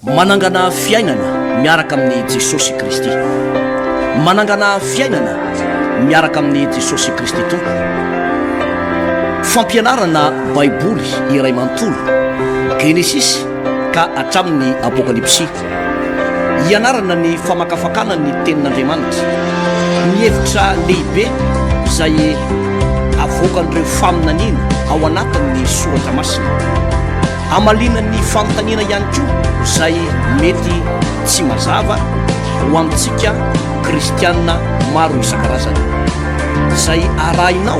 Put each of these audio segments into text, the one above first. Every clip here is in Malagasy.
Manangana fiainana miaraka amin'i Jesosy Kristy. Manangana fiainana miaraka amin'i Jesosy Kristy Tompo. Fampianarana Baiboly iray manontolo, Genesisy ka hatramin'ny Apokalypsy. Hianarana ny famakafakana ny Tenin'Andriamanitra, ny hevitra lehibe izay avoakan'ireo faminaniana ao anatin'ny Soratra Masina. Hamaliana ny fanontaniana ihany koa izay mety tsy mazava ho antsika kristiana maro isan-karazany. Izay arahinao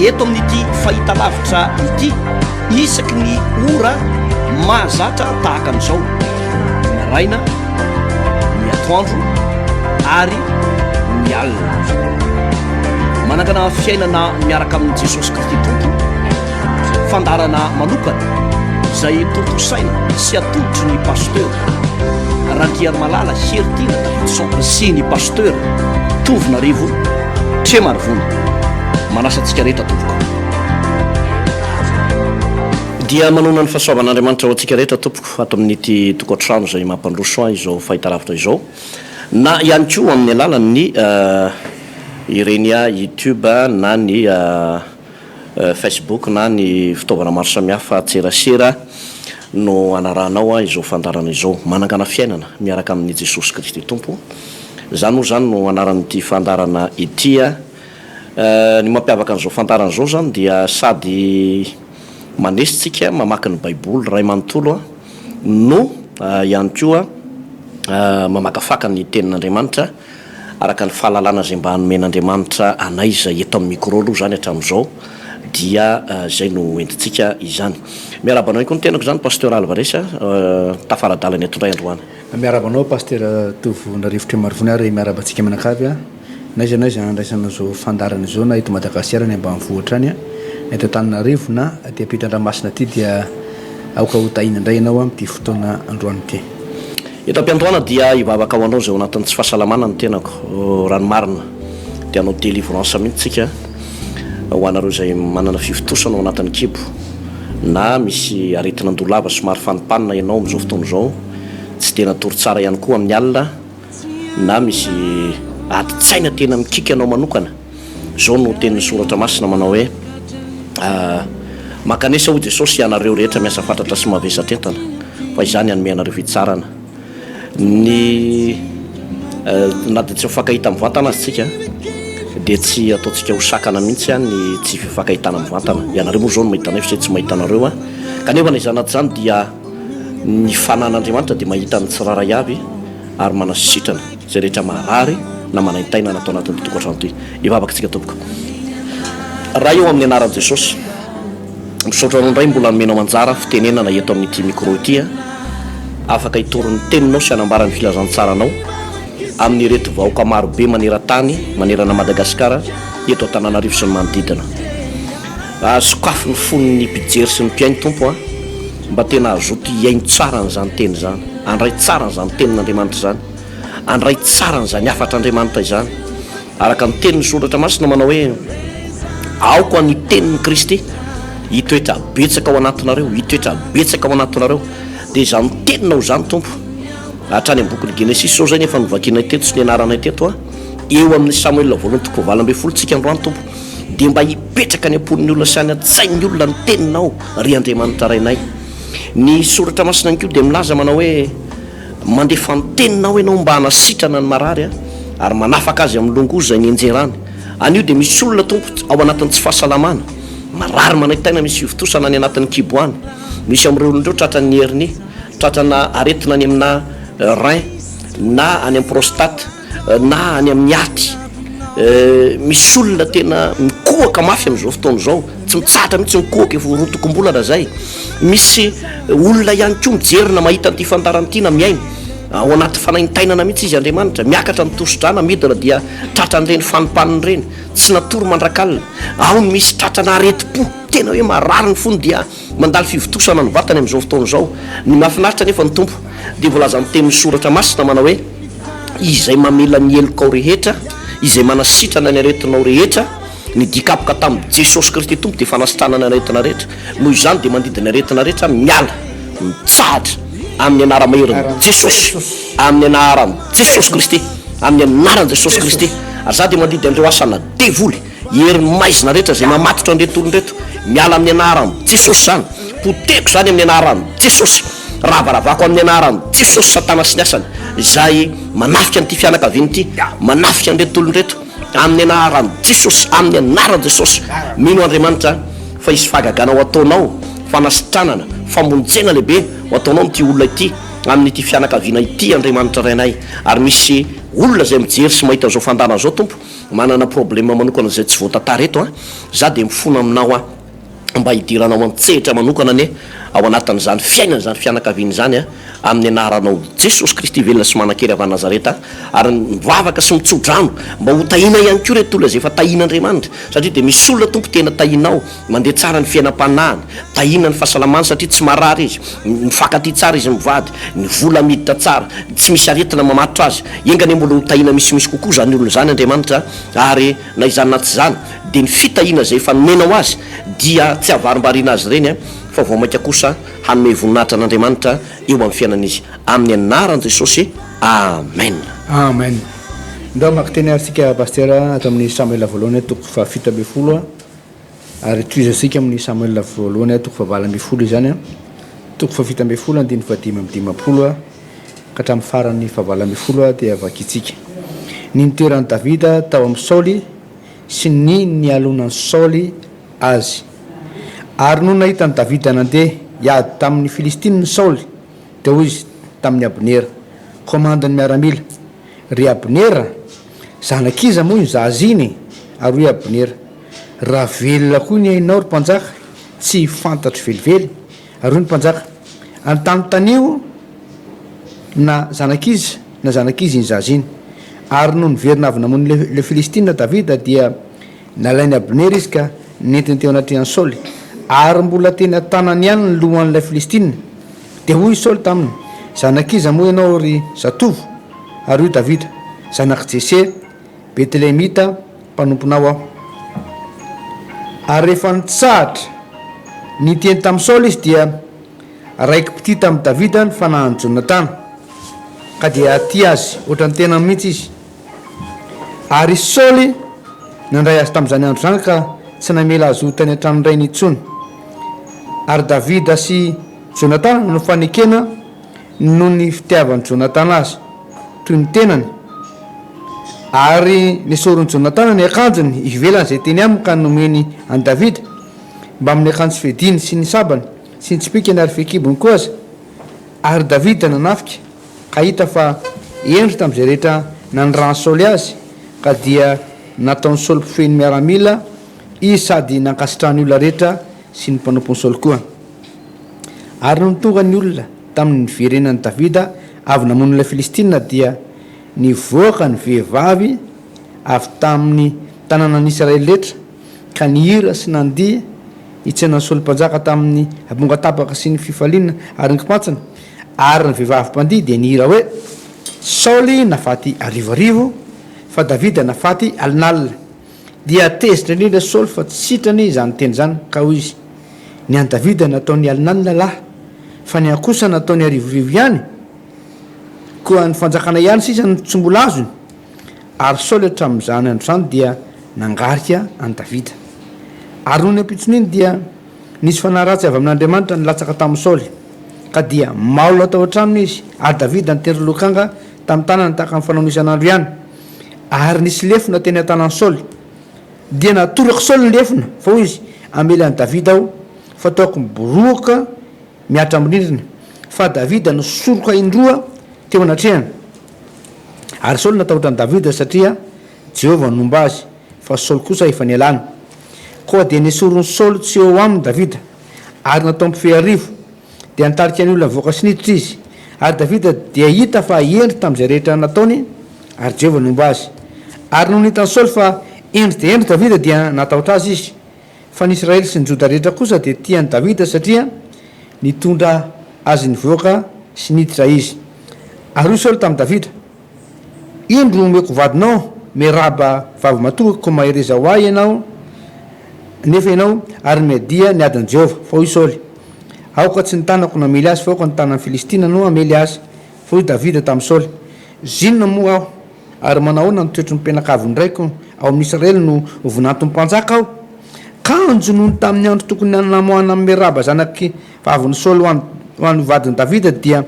eto amin'ity fahitalavitra ity isaky ny ora mahazatra tahaka an'izao, ny maraina, ny atoandro ary ny alina. Manangana fiainana miaraka amin'i Jesosy Kristy Tompo. Fandaharana manokana izay tontosaina sy atolotry ny Pasteur Randriarimalala Heritiana Davidson sy ny Pasteur Tovonarivo Tremarivony. Manasa antsika rehetra tompoko. Dia manonona ny fahasoavan'Andriamanitra ho antsika rehetra tompoko ato amin'ity tokantrano izay mampandroso ahy izao fahitalavitra izao na ihany koa amin'ny alalan'ny ireny youtube na ny Facebook na ny fitaovana maro samihafa an-tserasera no anarahanao izao fandaharana izao. Manangana fiainana miaraka amin'i Jesosy Kristy Tompo. Izany moa izany no anaran'ity fandaharana ity. Ny mampiavaka an'izao fandaharana izao izany dia sady manesy tsika mamaky ny Baiboly iray manontolo no ihany koa mamakafaka ny Tenin'Andriamanitra. Araka ny fahalalana izay mba nomen'Andriamanitra anay izay eto amin'ny micro aloha izany hatramin'izao dia izay no entintsika izany. Miarahaba anao ihany koa ny tenako izany Pasteur Alvarez a, tafara-dalana eto indray androany. Miarahaba anao Pasteur Tovo Narivo Tremarivony ary miarahaba antsika mianakavy a. N'aiza n'aiza andraisana izao fandaharana izao na eto Madagasikara any ambanivohitra any, na eto Antananarivo na aty ampitan-dranomasina aty dia aoka ho tahiana indray ianao amin'ity fotoana androany ity. Eto am-piandohana dia hivavaka ho anao izay ao anatin'ny tsy fahasalamana ny tenako, raha ny marina dia hanao délivrance mihitsy tsika ho anareo izay manana fivontosana ao anatin'ny kibo na misy aretin'andoha lava somary fanimpanina ianao amin'izao fotoana izao, tsy dia natory tsara ihany koa amin'ny alina na misy adin-tsaina tena mikiky anao manokana. Izao no tenin'ny Soratra Masina manao hoe, Mankanesa, hoy Jesosy, ianareo rehetra miasa fatratra sy mavesatra entana, fa Izaho ny hanome anareo fitsarana. Ny, na dia tsy mifankahita mivantana aza isika, dia tsy ataontsika ho sakana mihitsy ny tsy fifankahitana mivantana. Ianareo moa izao no mahita anay fa izay tsy mahita anareo. Kanefa na izany na tsy izany dia ny fanan'Andriamanitra dia mahita ny tsirairay avy ary manasitrana izay rehetra marary na manaintaina ato anatin'ity tokantrano ity. Hivavaka isika tompoko. Ray ô amin'ny anaran'i Jesosy, misaotra anao indray mbola nomenao anjara fitenenana eto amin'ity micro ity a, afaka hitory ny teninao sy hanambara ny filazantsaranao amin'ireto vahoaka maro be maneran-tany, manerana Madagasikara, eto Antananarivo sy ny manodidina. Sokafy ny fon'ny mpijery sy ny mpihaino Tompo a, mba tena hazoto hihaino tsara an'izany teny izany, handray tsara an'izany tenin'Andriamanitra izany, handray tsara an'izany hafatr'Andriamanitra izany, araka ny tenin'ny Soratra Masina manao hoe, Aoka ny tenin'i Kristy hitoetra betsaka ao anatinareo, hitoetra betsaka ao anatinareo. Dia izany teninao izany Tompo, hatrany amin'ny bokin'ny Genesisy izao izay efa novakinay teto sy nianaranay teto a, eo amin'ny Samoela voalohany toko 18 tsika androany Tompo, dia mba hipetraka any am-pon'ny olona sy any an-tsain'ny olona ny teninao, ry Andriamanitra Rainay. Ny Soratra Masina ihany koa dia milaza manao hoe, Mandefa ny teninao ianao mba hanasitrana ny marary ary manafaka azy amin'ny longoa izay nianjerany. Anio dia misy olona, Tompo, ao anatin'ny tsy fahasalamana, marary manaintaina, misy fivontosana any anatin'ny kibo any. Misy amin'ireo olona ireo tratran'ny hernie, tratrana aretina any amina rein na any amin'ny prostate. na any amin'ny aty. Misy olona tena mikohaka mafy amin'izao fotoana izao, tsy mitsahatra mihitsy mikohaka efa ho roatokom-bolana izay. Misy olona ihany koa mijery na mahita an'ity fandaharana ity na mihaino, ao anaty fanaintainana mihitsy izy Andriamanitra, miakatra ny tosi-drà na midina dia tratran'ireny fanimpanina ireny, tsy natory mandrak'alina. Ao ny misy tratrana aretim-po, tena hoe marary ny fony dia Mandalo fivontosana ny vatany amin'izao fotoana izao. Ny mahafinaritra anefa ny Tompo dia voalazan'ny tenin'ny Soratra Masina manao hoe, Izay mamela ny helokao rehetra, izay manasitrana ny aretinao rehetra, ny dikapoka tamin'i Jesosy Kristy Tompo dia fanasitranana ny aretina rehetra. Noho izany dia mandidy ny aretina rehetra miala, mitsahatra. Amin'ny anara-maherin'i Jesosy. Amin'ny anaran'i Jesosy Kristy. Amin'ny anaran'i Jesosy Kristy. Ary izaho dia mandidy an'ireo asana devoly, herin'ny maizina rehetra izay mamatotra an'ireto olona ireto, miala amin'ny anaran'i Jesosy izany. Potehiko izany amin'ny anaran'i Jesosy. Ravaravako amin'ny anaran'i Jesosy Satana sy ny asany izay manafika an'ity fianakaviana ity, manafika an'ireto olona ireto amin'ny anaran'i Jesosy, amin'ny anaran'i Jesosy. Mino Andriamanitra fa hisy fahagagana ho ataonao, fanasitranana, famonjena lehibe ho ataonao amin'ity olona ity, amin'ity fianakaviana ity Andriamanitra Rainay. Ary misy olona izay mijery sy mahita an'izao fandaharana izao Tompo, manana problème manokana izay tsy voatantara eto an, za dia mifona aminao aho. mba hidiranao an-tsehatra manokana anie ao anatin'izany fiainana izany fianakaviana izany a, amin'ny anaranao Jesosy Kristy velona sy manan-kery avy any Nazareta ary mivavaka sy mitso-drano mba ho tahiana ihany koa ireto olona izay efa tahian'Andriamanitra satria dia misy olona Tompo tena tahianao mandeha tsara ny fiainam-panahiny, tahiana ny fahasalamany satria tsy marary izy, mifankatia tsara izy mivady, ny vola miditra tsara, tsy misy aretina mamatotra azy, enga anie mbola ho tahiana misimisy kokoa izany olona izany Andriamanitra ary na izany na tsy izany dia ny fitahiana izay efa nomenao azy dia tsy havarimbariana azy ireny fa vao mainka kosa hanome voninahitra an'Andriamanitra eo amin'ny fiainany izy. Amin'ny anaran'i Jesosy, Amen. Amen. Ndao hamaky teny ary tsika Pasteur ato amin'ny Samoela voalohany toko faha 17 ary tohizantsika amin'ny Samoela voalohany toko faha 18 izany toko faha 17 andininy faha 55 ka hatramin'ny faran'ny faha 18 dia vakintsika. Ny nitoeran'i Davida tao amin'i Saoly sy ny nialonan'i Saoly azy. Ary nony nahita an'i Davida nandeha hiady tamin'ny Filistinina Saoly, dia hoy izy tamin'i Abnera, komandin'ny miaramila, Ry Abnera, zanak'iza moa iny zaza iny? Ary hoy Abnera, Raha velona koa ny ainao, ry mpanjaka, tsy fantatro velively. Ary hoy ny mpanjaka, Antanontanio na zanak'iza na zanak'iza iny zaza iny. Ary nony niverina avy namono ilay Filistina Davida, dia nalain'i Abnera izy ka nentiny teo anatrehan'i Saoly, ary mbola teny an-tanany ihany ny lohan'ilay Filistina. Dia hoy i Saoly taminy, Zanak'iza moa ianao, ry zatovo? Ary hoy Davida, Zanak'i Jese, Betlehemita, mpanomponao aho. Ary rehefa nitsahatra niteny tamin'i Saoly izy, dia raiki-pitia tamin'i Davida ny fanahin'i Jonatana, ka dia tia azy hoatran'ny tenany mihitsy izy. Ary i Saoly nandray azy tamin'izany andro izany ka tsy namela azy ho tany an-tranon-drainy intsony. Ary Davida sy Jonatana nanao fanekena noho ny fitiavan'i Jonatana azy toy ny tenany. Ary nesorin'i Jonatana ny akanjony ivelany izay teny aminy ka nomeny an'i Davida, mbamin'ny akanjo fiadiany sy ny sabany sy ny tsipìkany ary fehikibony koa aza. Ary Davida nanafika ka hita fa hendry tamin'izay rehetra nanirahan'i Saoly azy, ka dia nataon'i Saoly mpifehy ny miaramila izy sady nankasitrahan'ny olona rehetra sy ny mpanompon'i Saoly koa. Ary nony tonga ny olona tamin'ny niverenan'i Davida avy namono ilay Filistina, dia nivoaka ny vehivavy avy tamin'ny tanànan'i Israely rehetra, ka nihira sy nandihy hitsena an'i Saoly mpanjaka tamin'ny ampongatapaka sy ny fifaliana ary ny kipantsona, ary ny vehivavy mpandihy dia nihira hoe, Saoly nafaty arivoarivo, fa Davida nafaty alinalina. Dia tezitra indrindra Saoly fa tsy sitrany izany teny izany, ka hoy izy, Ny an'i Davida nataony alinalina lahy, fa ny ahy kosa nataony arivorivo ihany, koa ny fanjakana ihany sisa no tsy mbola azony. Ary Saoly hatramin'izany andro izany dia nangarika an'i Davida. Ary nony ampitson'iny dia nisy fanahy ratsy avy amin'Andriamanitra nilatsaka tamin'i Saoly, ka dia maola tao an-tranony izy, ary Davida nitery lokanga tamin'ny tanany tahaka ny fanaony isan'andro ihany. Ary nisy lefona teny an-tanan'i Saoly. Dia natorak'i Saoly ny lefona, fa hoy izy, Hamely an'i Davida aho, fa ataoko miboroaka mihatra amin'ny rindrina. Fa Davida nisoroka indroa teo anatrehany. Ary Saoly natahotra an'i Davida, satria Jehovah nomba azy, fa Saoly kosa efa nialany. Koa dia nesorin'i Saoly tsy eo aminy Davida, ary natao mpifehy arivo. Dia nitarika ny olona nivoaka sy niditra izy. Ary Davida dia hita fa hendry tamin'izay rehetra nataony, ary Jehovah nomba azy. Ary nony hitan'i Saoly fa hendry dia hendry Davida, dia natahotra azy izy. Fa ny Israely sy ny Joda rehetra kosa dia tia an'i Davida, satria nitondra azy nivoaka sy niditra izy. Ary hoy Saoly tamin'i Davida, Indro omeko vadinao Meraba vavimatoa, koa mahereza ho ahy ianao, nefa ianao, ary miadia ny adin'i Jehovah. Fa hoy Saoly, Aoka tsy ny tanako no hamely azy, fa aoka ny tanan'ny Filistina no hamely azy. Fa hoy Davida tamin'i Saoly, Zinona moa aho, ary manahoana ny toetry ny mpianakavin'ny raiko ao amin'i Israely no ho vinanton'ny mpanjaka aho? Kanjo nony tamin'ny andro tokony namoahana an'i Meraba zanaky vavin'i Saoly ho any ho any ho vadin'i Davida, dia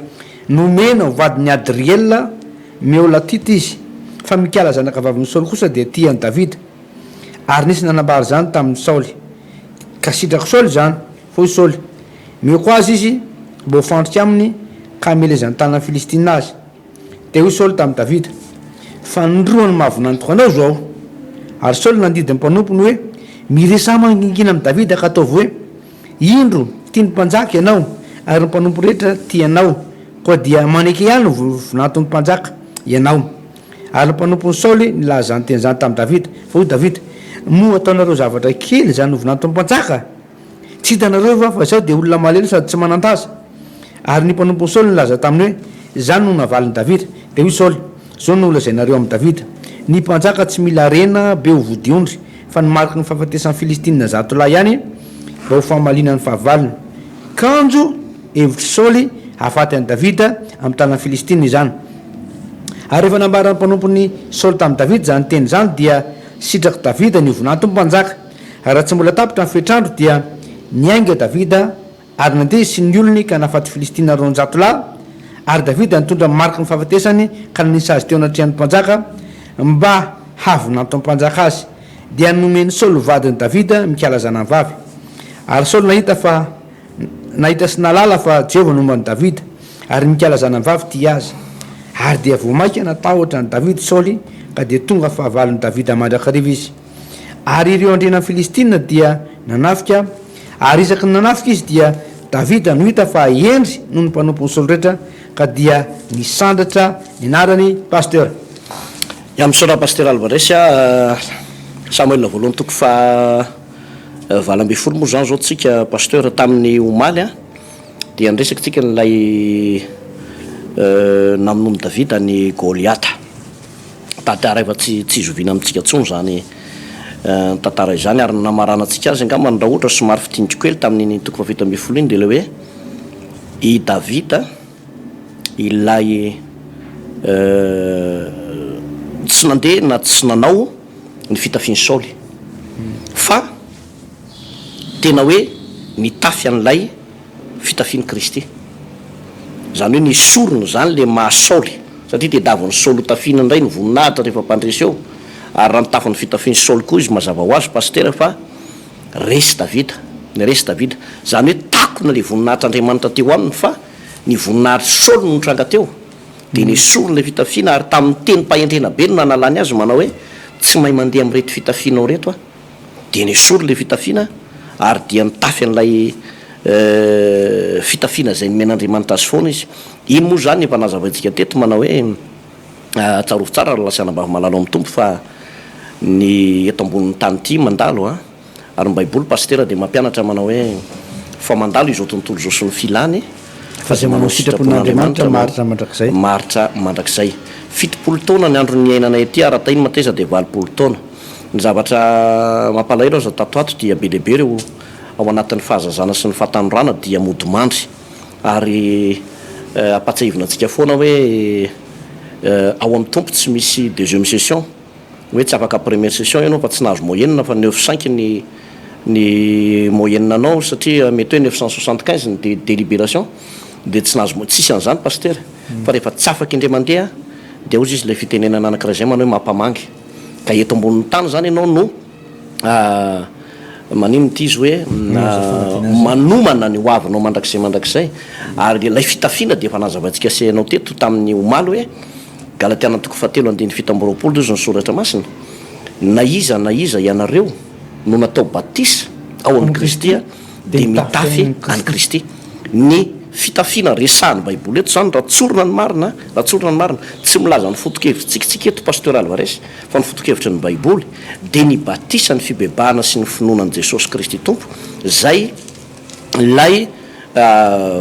nomena ho vadin'i Adriela Meolatita izy, fa Mikala zanaka vavin'i Saoly kosa dia tia an'i Davida. Ary nisy nanambara izany tamin'i Saoly. Ka sitrak'i Saoly izany. Hoy Saoly, Omeko azy izy mba ho fandrika aminy ka hamelezan'ny tanan'ny Filistina azy. Dia hoy Saoly tamin'i Davida, Fanindroany maha-vinantoko anao izao. Ary Saoly nandidy ny mpanompony hoe, Miresaha mangingina amin'i Davida ka ataovy hoe, Indro, tian'ny mpanjaka ianao, ary ny mpanompo rehetra tia anao, koa dia maneke ihany ho vinanton'ny mpanjaka ianao. Ary ny mpanompon'i Saoly nilaza izany teny izany tamin'i Davida. Fa hoy Davida, Moa ataonareo zavatra kely izany ho vinanton'ny mpanjaka? Tsy hitanareo va fa izaho dia olona malahelo sady tsy manan-daza? Ary ny mpanompon'i Saoly nilaza taminy hoe, Izany no navalin'i Davida. Dia hoy Saoly, Izao no holazainareo amin'i Davida, Ny mpanjaka tsy mila harena be ho vodiondry, fa ny mariky ny fahafatesan'ny Filistina zatolahy ihany mba ho famaliana ny fahavalony. Kanjo hevitr'i Saoly hahafaty an'i Davida amin'ny tanan'ny Filistina izany. Ary rehefa nambaran'ny mpanompon'i Saoly tamin'i Davida izany teny izany, dia sitrak'i Davida ny ho vinanton'ny mpanjaka. Raha tsy mbola tapitra ny fetr'andro dia niainga Davida ary nandeha izy sy ny olony ka nahafaty Filistina 200 lahy, ary Davida nitondra ny mariky ny fahafatesany ka nanisa azy teo anatrehan'ny mpanjaka mba hahavinanton'ny mpanjaka azy. Dia nomen'i Saoly ho vadin'i Davida Mikala zanany vavy. Ary Saoly nahita fa nahita sy nahalala fa Jehovah nomba an'i Davida, ary Mikala zanany vavy tia azy. Ary dia vao mainka natahotra an'i Davida Saoly ka dia tonga fahavalon'i Davida mandrakariva izy. Ary ireo andrianan'ny Filistina dia nanafika, ary isaky ny nanafika izy dia Davida no hita fa hendry noho ny mpanompon'i Saoly rehetra, ka dia nisandratra ny anarany Pasteur. Ya misaotra Pasteur Alvarez a, Samoela voalohany toko faha 18 moa zany zao tsika Pasteur tamin'ny omaly a, dia niresaka tsika an'ilay namonoan'i Davida an'i Goliata. Tantara efa tsy tsy zoviana amintsika intsony izany tantara izany ary ny namaranantsika azy angambany raha ohatra somary fintiniko kely tamin'iny toko faha-17 iny dia ilay hoe i Davida ilay tsy nandeha na tsy nanao ny fitafian'i Saoly fa tena hoe nitafy an'ilay fitafian'i Kristy. Izany hoe nesorina izany ilay maha Saoly, satria tediavin'i Saoly ho tafiana indray ny voninahitra rehefa mpandresy eo, ary raha nitafy ny fitafian'i Saoly koa izy mazava ho azy Pasitera fa resy Davida, resy Davida. Izany hoe takona ilay voninahitr'Andriamanitra teo aminy fa ny voninahitr'i Saoly no nitranga teo, dia nesorina ilay fitafiana ary tamin'ny tenim-pahendrena be no nanalany azy manao hoe tsy mahay mandeha amin'ireto fitafianao ireto aho. Dia nesoriny ilay fitafiana ary dia nitafy an'ilay fitafiana izay nomen'Andriamanitra azy foana izy. Iny moa izany efa nazavaintsika teto manao hoe, tsarovy tsara ry lahy sy anabavy malala ao amin'ny Tompo fa ny eto ambonin'ny tany ity mandalo an, ary ny baiboly pasitera dia mampianatra manao hoe fa mandalo izao tontolo izao sy ny filany, Fa izay manao ny sitrapon'Andriamanitra maharitra mandrakizay. Maharitra mandrakizay. 70 taona ny andro niainanay ety ary raha tahin'ny mateza dia 80 taona. Ny zavatra mampalahelo aza tato ato dia be dia be ireo ao anatin'ny fahazazana sy ny fahatanorana dia mody mandry ary ampatsiahivina antsika foana hoe ao amin'ny Tompo tsy misy deuxième session hoe tsy afaka première session ianao fa tsy nahazo moyenne fa neuf cinq ny ny moyenne anao satria mety hoe 975 ny délibération dia tsy nahazo tsisy an'izany Pasitera fa rehefa tsy afaka indray mandeha dia hozy izy ilay fitenenana anankiray izay manao hoe mampamangy Ka eto ambonin'ny tany izany ianao no maninona ity izy hoe manomana ny hoavinao mandrakizay mandrakizay. Ary ilay fitafiana dia efa nazavaintsika sy ianao teto tamin'ny omaly hoe Galatiana toko fahatelo andininy 27 hozy ny soratra masina, na iza na iza ianareo no natao batisa ao amin'i Kristy dia mitafy an'i Kristy. Ny fitafiana resahan'ny Baiboly eto izany, raha tsorina ny marina, raha tsorina ny marina, tsy milaza ny foto-kevitsika tsika eto Pasteur Alvarez, fa ny foto-kevitry ny Baiboly dia ny batisa, ny fibebahana sy ny finoana an'i Jesosy Kristy Tompo, izay ilay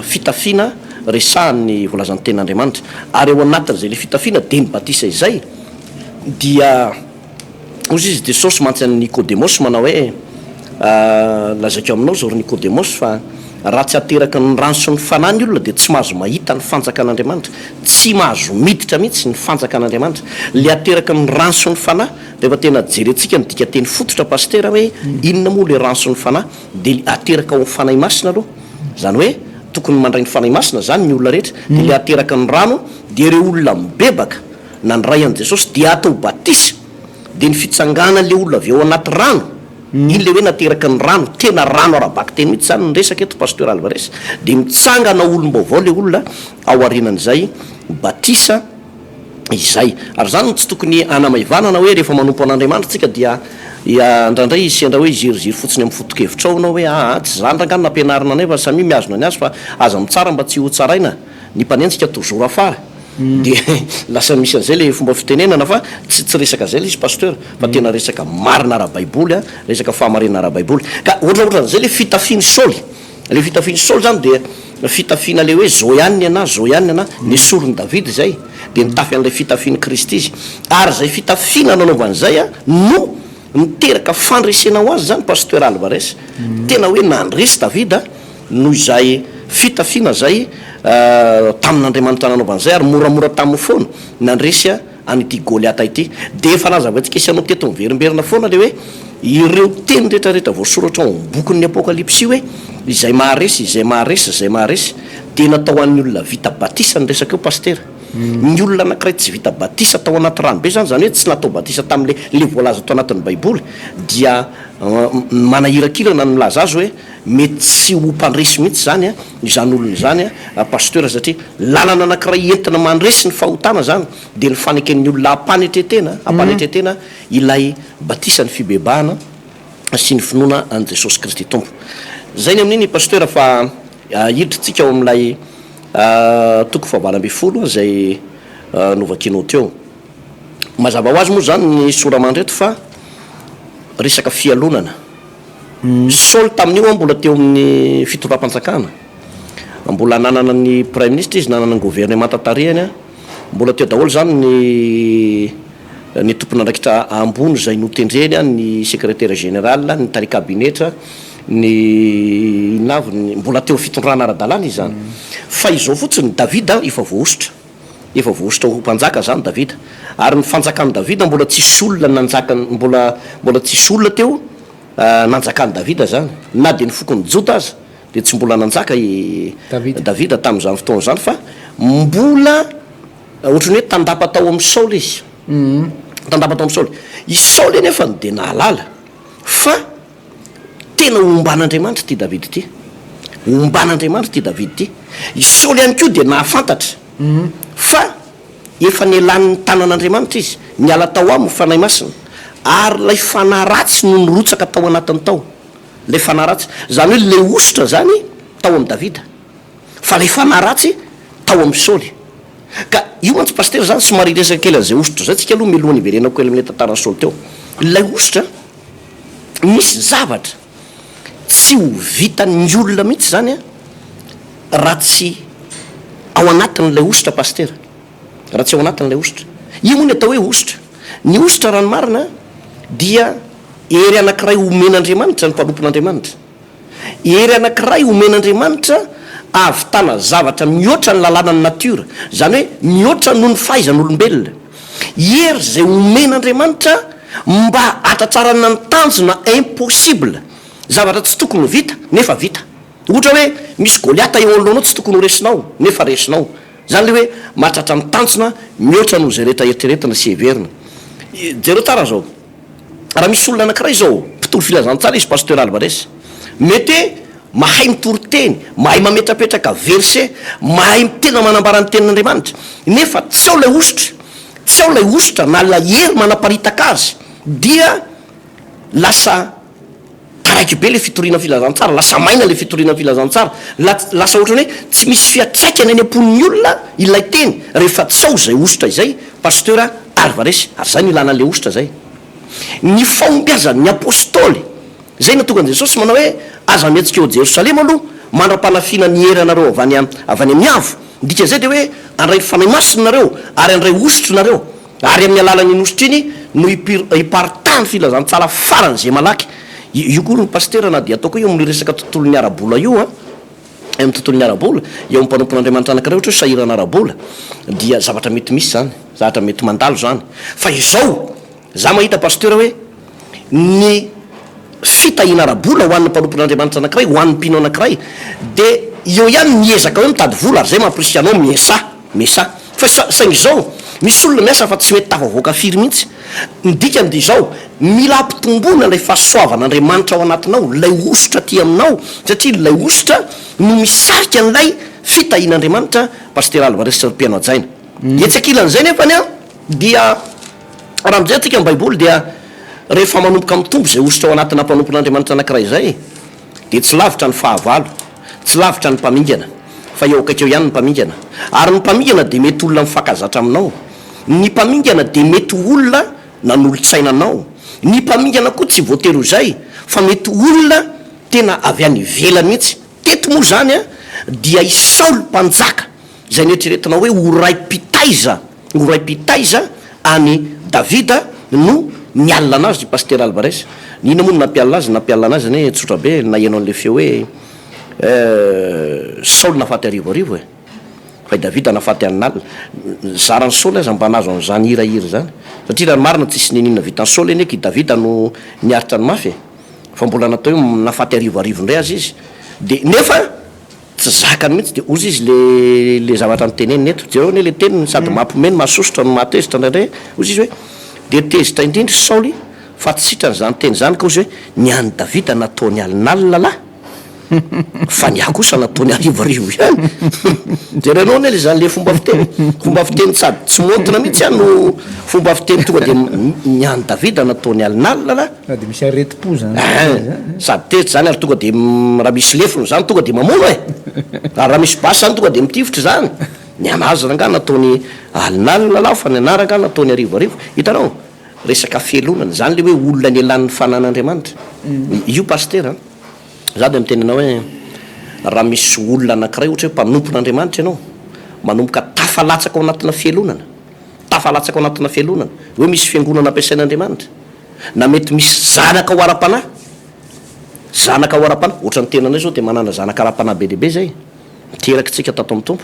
fitafiana resahan'ny voalazan'ny Tenin'Andriamanitra. Ary ao anatin'izay ilay fitafiana dia ny batisa izay dia. Hozy izy, Jesosy mantsy an'i Nikodemosy manao hoe, Lazaiko aminao izao ry Nikodemosy fa Raha tsy ateraky ny rano sy ny Fanahy ny olona dia tsy mahazo mahita ny fanjakan'Andriamanitra. Tsy mahazo miditra mihitsy ny fanjakan'Andriamanitra. Ilay ateraky ny rano sy ny Fanahy, rehefa tena jerentsika ny dikanteny fototra Pasitera hoe inona moa ilay rano sy ny Fanahy dia ateraka ao amin'ny Fanahy Masina aloha. Izany hoe tokony mandray ny Fanahy Masina izany ny olona rehetra. Dia ilay ateraky ny rano dia ireo olona mibebaka nandray an'i Jesosy dia atao batisa. Dia ny fitsanganan'ilay olona avy ao anaty rano, iny ilay hoe nateraky ny rano, tena rano ara-bakiteny mihitsy izany ny resaka eto Pasteur Alvarez, dia mitsangana ho olom-baovao ilay olona ao aorianan'izay batisa izay. Ary izany no tsy tokony hanamaivanana hoe rehefa manompo an'Andriamanitra isika dia indraindray sendra hoe hiziriziry fotsiny amin'ny foto-kevitrao ianao hoe aa tsy izany rangahy no nampianarina anay fa samia mihazona ny azy fa aza mitsara mba tsy hotsaraina. Ny mpanenjika toujours afara dia lasa misy an'izay le fomba fitenenana fa tsy tsy resaka zay le izy Pasteur fa tena resaka marina ara-baiboly a, resaka fahamarinana ara-baiboly. Ka ohatraohatran'izay le fitafian'i Saoly, le fitafian'i Saoly zany dia fitafiana le hoe zao ihany ny anah, zao ihany ny anah, nesorin'i Davida izay dia nitafy an'ilay fitafian'i Kristy izy. Ary izay fitafiana nanaovany izay a no niteraka fandresena ho azy zany Pasteur Alvarez. Tena hoe nandresy Davida. Noho izay fitafiana izay tamin'Andriamanitra nanaovany izay, ary moramora taminy foana nandresy an'ity Goliata ity. Dia efa nazavaintsika sy anao teto miverimberina foana ilay hoe ireo teny rehetra rehetra voasoratra ao amin'ny bokin'ny Apokalypsy hoe izay maharesy, izay maharesy, izay maharesy, dia natao ho an'ny olona vita batisa ny resaka eo Pasitera. Ny olona anankiray tsy vita batisa tao anaty rano be izany, izany hoe tsy natao batisa tamin'ilay ilay voalaza tao anatin'ny Baiboly, dia manahirakirana ny milaza azy hoe Mety tsy ho mpandresy mihitsy izany izany olona izany Pasteur satria lalana anankiray entina mandresy ny fahotana izany dia ny faneken'ny olona ampanetretena ampanetretena ilay batisa ny fibebahana sy ny finoana an'i Jesosy Kristy Tompo. Izay ny amin'iny Pasteur fa hiditra tsika ao amin'ilay toko fahavalo 18 izay novakianao teo. Mazava ho azy moa izany ny sora-mandry eto fa resaka fialonana. Saoly tamin'io mbola teo amin'ny fitondram-panjakana, mbola nanana ny praiminisitra izy, nanana ny governemanta tarihany, mbola teo daholo izany ny ny tompon'andraikitra ambony izay notendreny, ny secrétaire général, ny tale kabinetra, ny inona avy, ny mbola teo fitondrana ara-dalàna izy izany. Fa izao fotsiny, Davida efa voahosotra. Efa voahosotra ho mpanjaka izany Davida. Ary ny fanjakan'i Davida mbola tsisy olona nanjaka, mbola, mbola tsisy olona teo nanjakan'i Davida izany. Na dia ny fokon'i Joda aza dia tsy mbola nanjaka i Davida tamin'izany fotoana izany fa mbola ohatran'ny hoe tandapa tao amin'i Saoly izy. Tandapa tao amin'i Saoly. I Saoly anefa dia nahalala fa Tena omban'Andriamanitra ity Davida ity. Omban'Andriamanitra ity Davida ity. I Saoly ihany koa dia nahafantatra fa efa nelan'ny tanan'Andriamanitra izy, niala tao aminy ny Fanahy Masina, ary ilay fanahy ratsy no nirotsaka tao anatiny tao. Ilay fanahy ratsy. Izany hoe ilay hosotra izany tao amin'i Davida, fa ilay fanahy ratsy tao amin'i Saoly. Ka io mantsy Pasitera izany, somary hiresaka kely an'izay hosotra izay tsika aloha mialohan'ny hiverenako kely amin'ilay tantaran'i Saoly teo. Ilay hosotra. Misy zavatra tsy ho vitan'ny olona mihitsy izany an, raha tsy ao anatin'ilay hosotra Pasitera, raha tsy ao anatin'ilay hosotra. Io moa ny atao hoe hosotra. Ny hosotra raha ny marina dia hery anankiray omen'Andriamanitra ny mpanompon'Andriamanitra. Hery anankiray omen'Andriamanitra ahavitana zavatra mihoatra ny lalànan'ny natiora, izany hoe mihoatra noho ny fahaizan'olombelona. Hery izay omen'Andriamanitra mba hahatratrarana ny tanjona impossible, zavatra tsy tokony ho vita nefa vita. Ohatra hoe misy Goliata eo anoloanao tsy tokony ho resinao nefa resinao. Izany ilay hoe mahatratra ny tanjona mihoatra noho izay rehetra eritreretina sy heverina. Jereo tsara izao. Raha misy olona anankiray izao, mpitory filazantsara izy Pasteur Alvarez, mety hoe mahay mitory teny, mahay mametrapetraka verset, mahay tena manambara ny tenin'Andriamanitra, nefa tsy ao ilay hosotra, tsy ao ilay hosotra na ilay hery manaparitaka azy, dia lasa Taraiky be le fitoriana filazantsara, lasa maina le fitoriana filazantsara, lasa ohatran'ny hoe tsy misy fiatraikany any am-pon'ny olona ilay teny rehefa tsy ao izay hosotra izay, Pasteur Alvarez, ary izay no ilana an'ilay hosotra izay. Ny fahombiazan'ny Apostoly, izay no tonga an'i Jesosy manao hoe aza mihetsika eo Jerosalema aloha mandra-panafiana ny hery anareo avy any avy any amin'ny avo, ny dikan'izay dia hoe handray ny Fanahy Masina nareo ary handray hosotra nareo. Ary amin'ny alalan'iny hosotra iny no hiparitahan'ny filazantsara faran'izay malaky. Io koa ry pasitera na dia ataoko hoe eo amin'ny resaka tontolon'ny ara-bola io an. Eo amin'ny tontolon'ny ara-bola, eo amin'ny mpanompon'Andriamanitra anankiray ohatra hoe sahirana ara-bola, dia zavatra mety misy izany, zavatra mety mandalo izany. Fa izao, za mahita Pasteur hoe ny fitahiana ara-bola ho an'ny mpanompon'Andriamanitra anankiray, ho an'ny mpino anankiray, dia eo ihany ny ezaka hoe mitady vola, ary izay mampirisika anao miesà, miesà. Fa saingy izao, misy olona miasa fa tsy mety tafavoaka firy mihitsy. Ny dikany dia izao, mila ampitomboina ilay fahasoavan'Andriamanitra ao anatinao, ilay hosotra aty aminao, satria ilay hosotra no misarika an'ilay fitahian'Andriamanitra, Pasitera Alvarez sy ry mpihaino hajaina. Etsy ankilan'izay nefany an, dia raha mijery tsika ny Baiboly dia rehefa manomboka mitombo izay hosotra ao anatina mpanompon'Andriamanitra anankiray izay, dia tsy lavitra ny fahavalo, tsy lavitra ny mpamingana, fa eo akaiky eo ihany ny mpamingana. Ary ny mpamingana dia mety olona mifankazatra aminao. Ny mpamingana dia mety ho olona nanolo-tsaina anao. Ny mpamingana koa tsy voatery ho izay, fa mety ho olona tena avy any ivelany mihitsy. Teto moa izany dia i Saoly mpanjaka, izay noeritreretina hoe ho ray mpitaiza, ho ray mpitaiza an'i Davida no nialona anazy ry Pasitera Alvarez. Inona moa no nampialona azy? Nampialona anazy anie tsotra be, naheno an'ilay feo hoe Saoly nahafaty arivoarivo e! Fa i Davida nahafaty anin'alina. Zaran'i Saoly aza mba nahazo an'izany hirahira izany. Satria raha ny marina tsisy niniana vitan'i Saoly anie ka i Davida no niaritra ny mafy e! Fa mbola natao hoe nahafaty arivoarivo indray aza izy. Dia nefa Tsy zakany mihitsy dia ozy izy le le zavatra noteneniny eto. Jereo anie le teniny sady mampiomehy no mahasosotra no mahatezitra indraindray. Ozy izy hoe, dia tezitra indrindra i Saoly fa tsy sitrany izany teny izany ka ozy hoe, ny an'i Davida nataony alinalina lahy fa ny ahy kosa nataony arivoarivo ihany. Jerenao anie le zany le fomba fiteny, fomba fiteny sady tsy maontina mihitsy an no fomba fiteny tonga dia ny an'i Davida nataony alinalina lahy. Sady misy aretim-po zany teny zany. Sady tezitra zany ary tonga dia raha misy lefona zany tonga dia mamono e! Ary raha misy basy zany tonga dia mitifitra zany. Ny anazy rangaha nataony alinalina lahy fa ny anah rangaha nataony arivoarivo. Hitanao? Resaka fialonana. Zany le hoe olona nialan'ny fanan'Andriamanitra. Io Pasitera an! Za dia miteny anao hoe raha misy olona anakiray ohatra hoe mpanompon'Andriamanitra ianao, manomboka tafalatsaka ao anatina fialonana, tafalatsaka ao anatina fialonana, hoe misy fiangonana ampiasain'Andriamanitra, Na mety misy zanaka ho ara-panahy, zanaka ho ara-panahy, ohatran'ny tenanay zao dia manana zanaka ara-panahy be dia be zay, niteraka tsika tato amin'ny Tompo,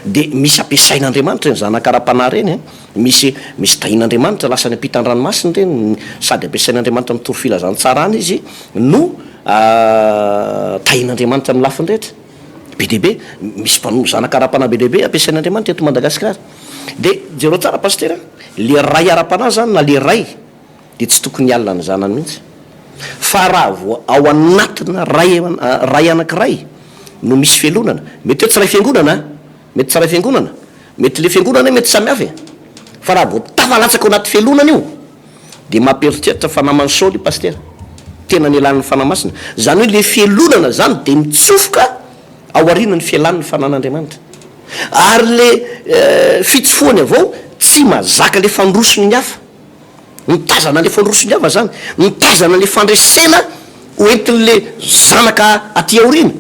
dia misy ampiasain'Andriamanitra ireny zanaka ara-panahy ireny an, misy misy tahian'Andriamanitra lasa any ampitan-dranomasina ireny, sady ampiasain'Andriamanitra mitory filazantsarana izy no tahian'Andriamanitra amin'ny lafiny rehetra, be dia be, misy mpanompo zanaka ara-panahy be dia be ampiasain'Andriamanitra eto Madagasikara. Dia jereo tsara Pasitera, le ray ara-panahy zany na le ray dia tsy tokony hialona ny zanany mihitsy. Fa raha vao ao anatina ray ray anankiray no misy fialonana, mety hoe tsy ray fiangonana an, mety tsy ray fiangonana, mety le fiangonana anie mety samy hafa e, fa raha vao tafalatsaka ao anaty fialonana io dia mampieritreritra fa naman'i Saoly i Pasitera, tena nialan'ny Fanahy Masina. Zany hoe le fialonana zany dia mitsofoka ao aorianan'ny fialan'ny Fanahin'Andriamanitra. Ary le fitsofohany avao tsy mazaka le fandrosony ny hafa. Mitazana le fandrosony ny hafa zany, mitazana le fandresena ho entin'le zanaka aty aoriana.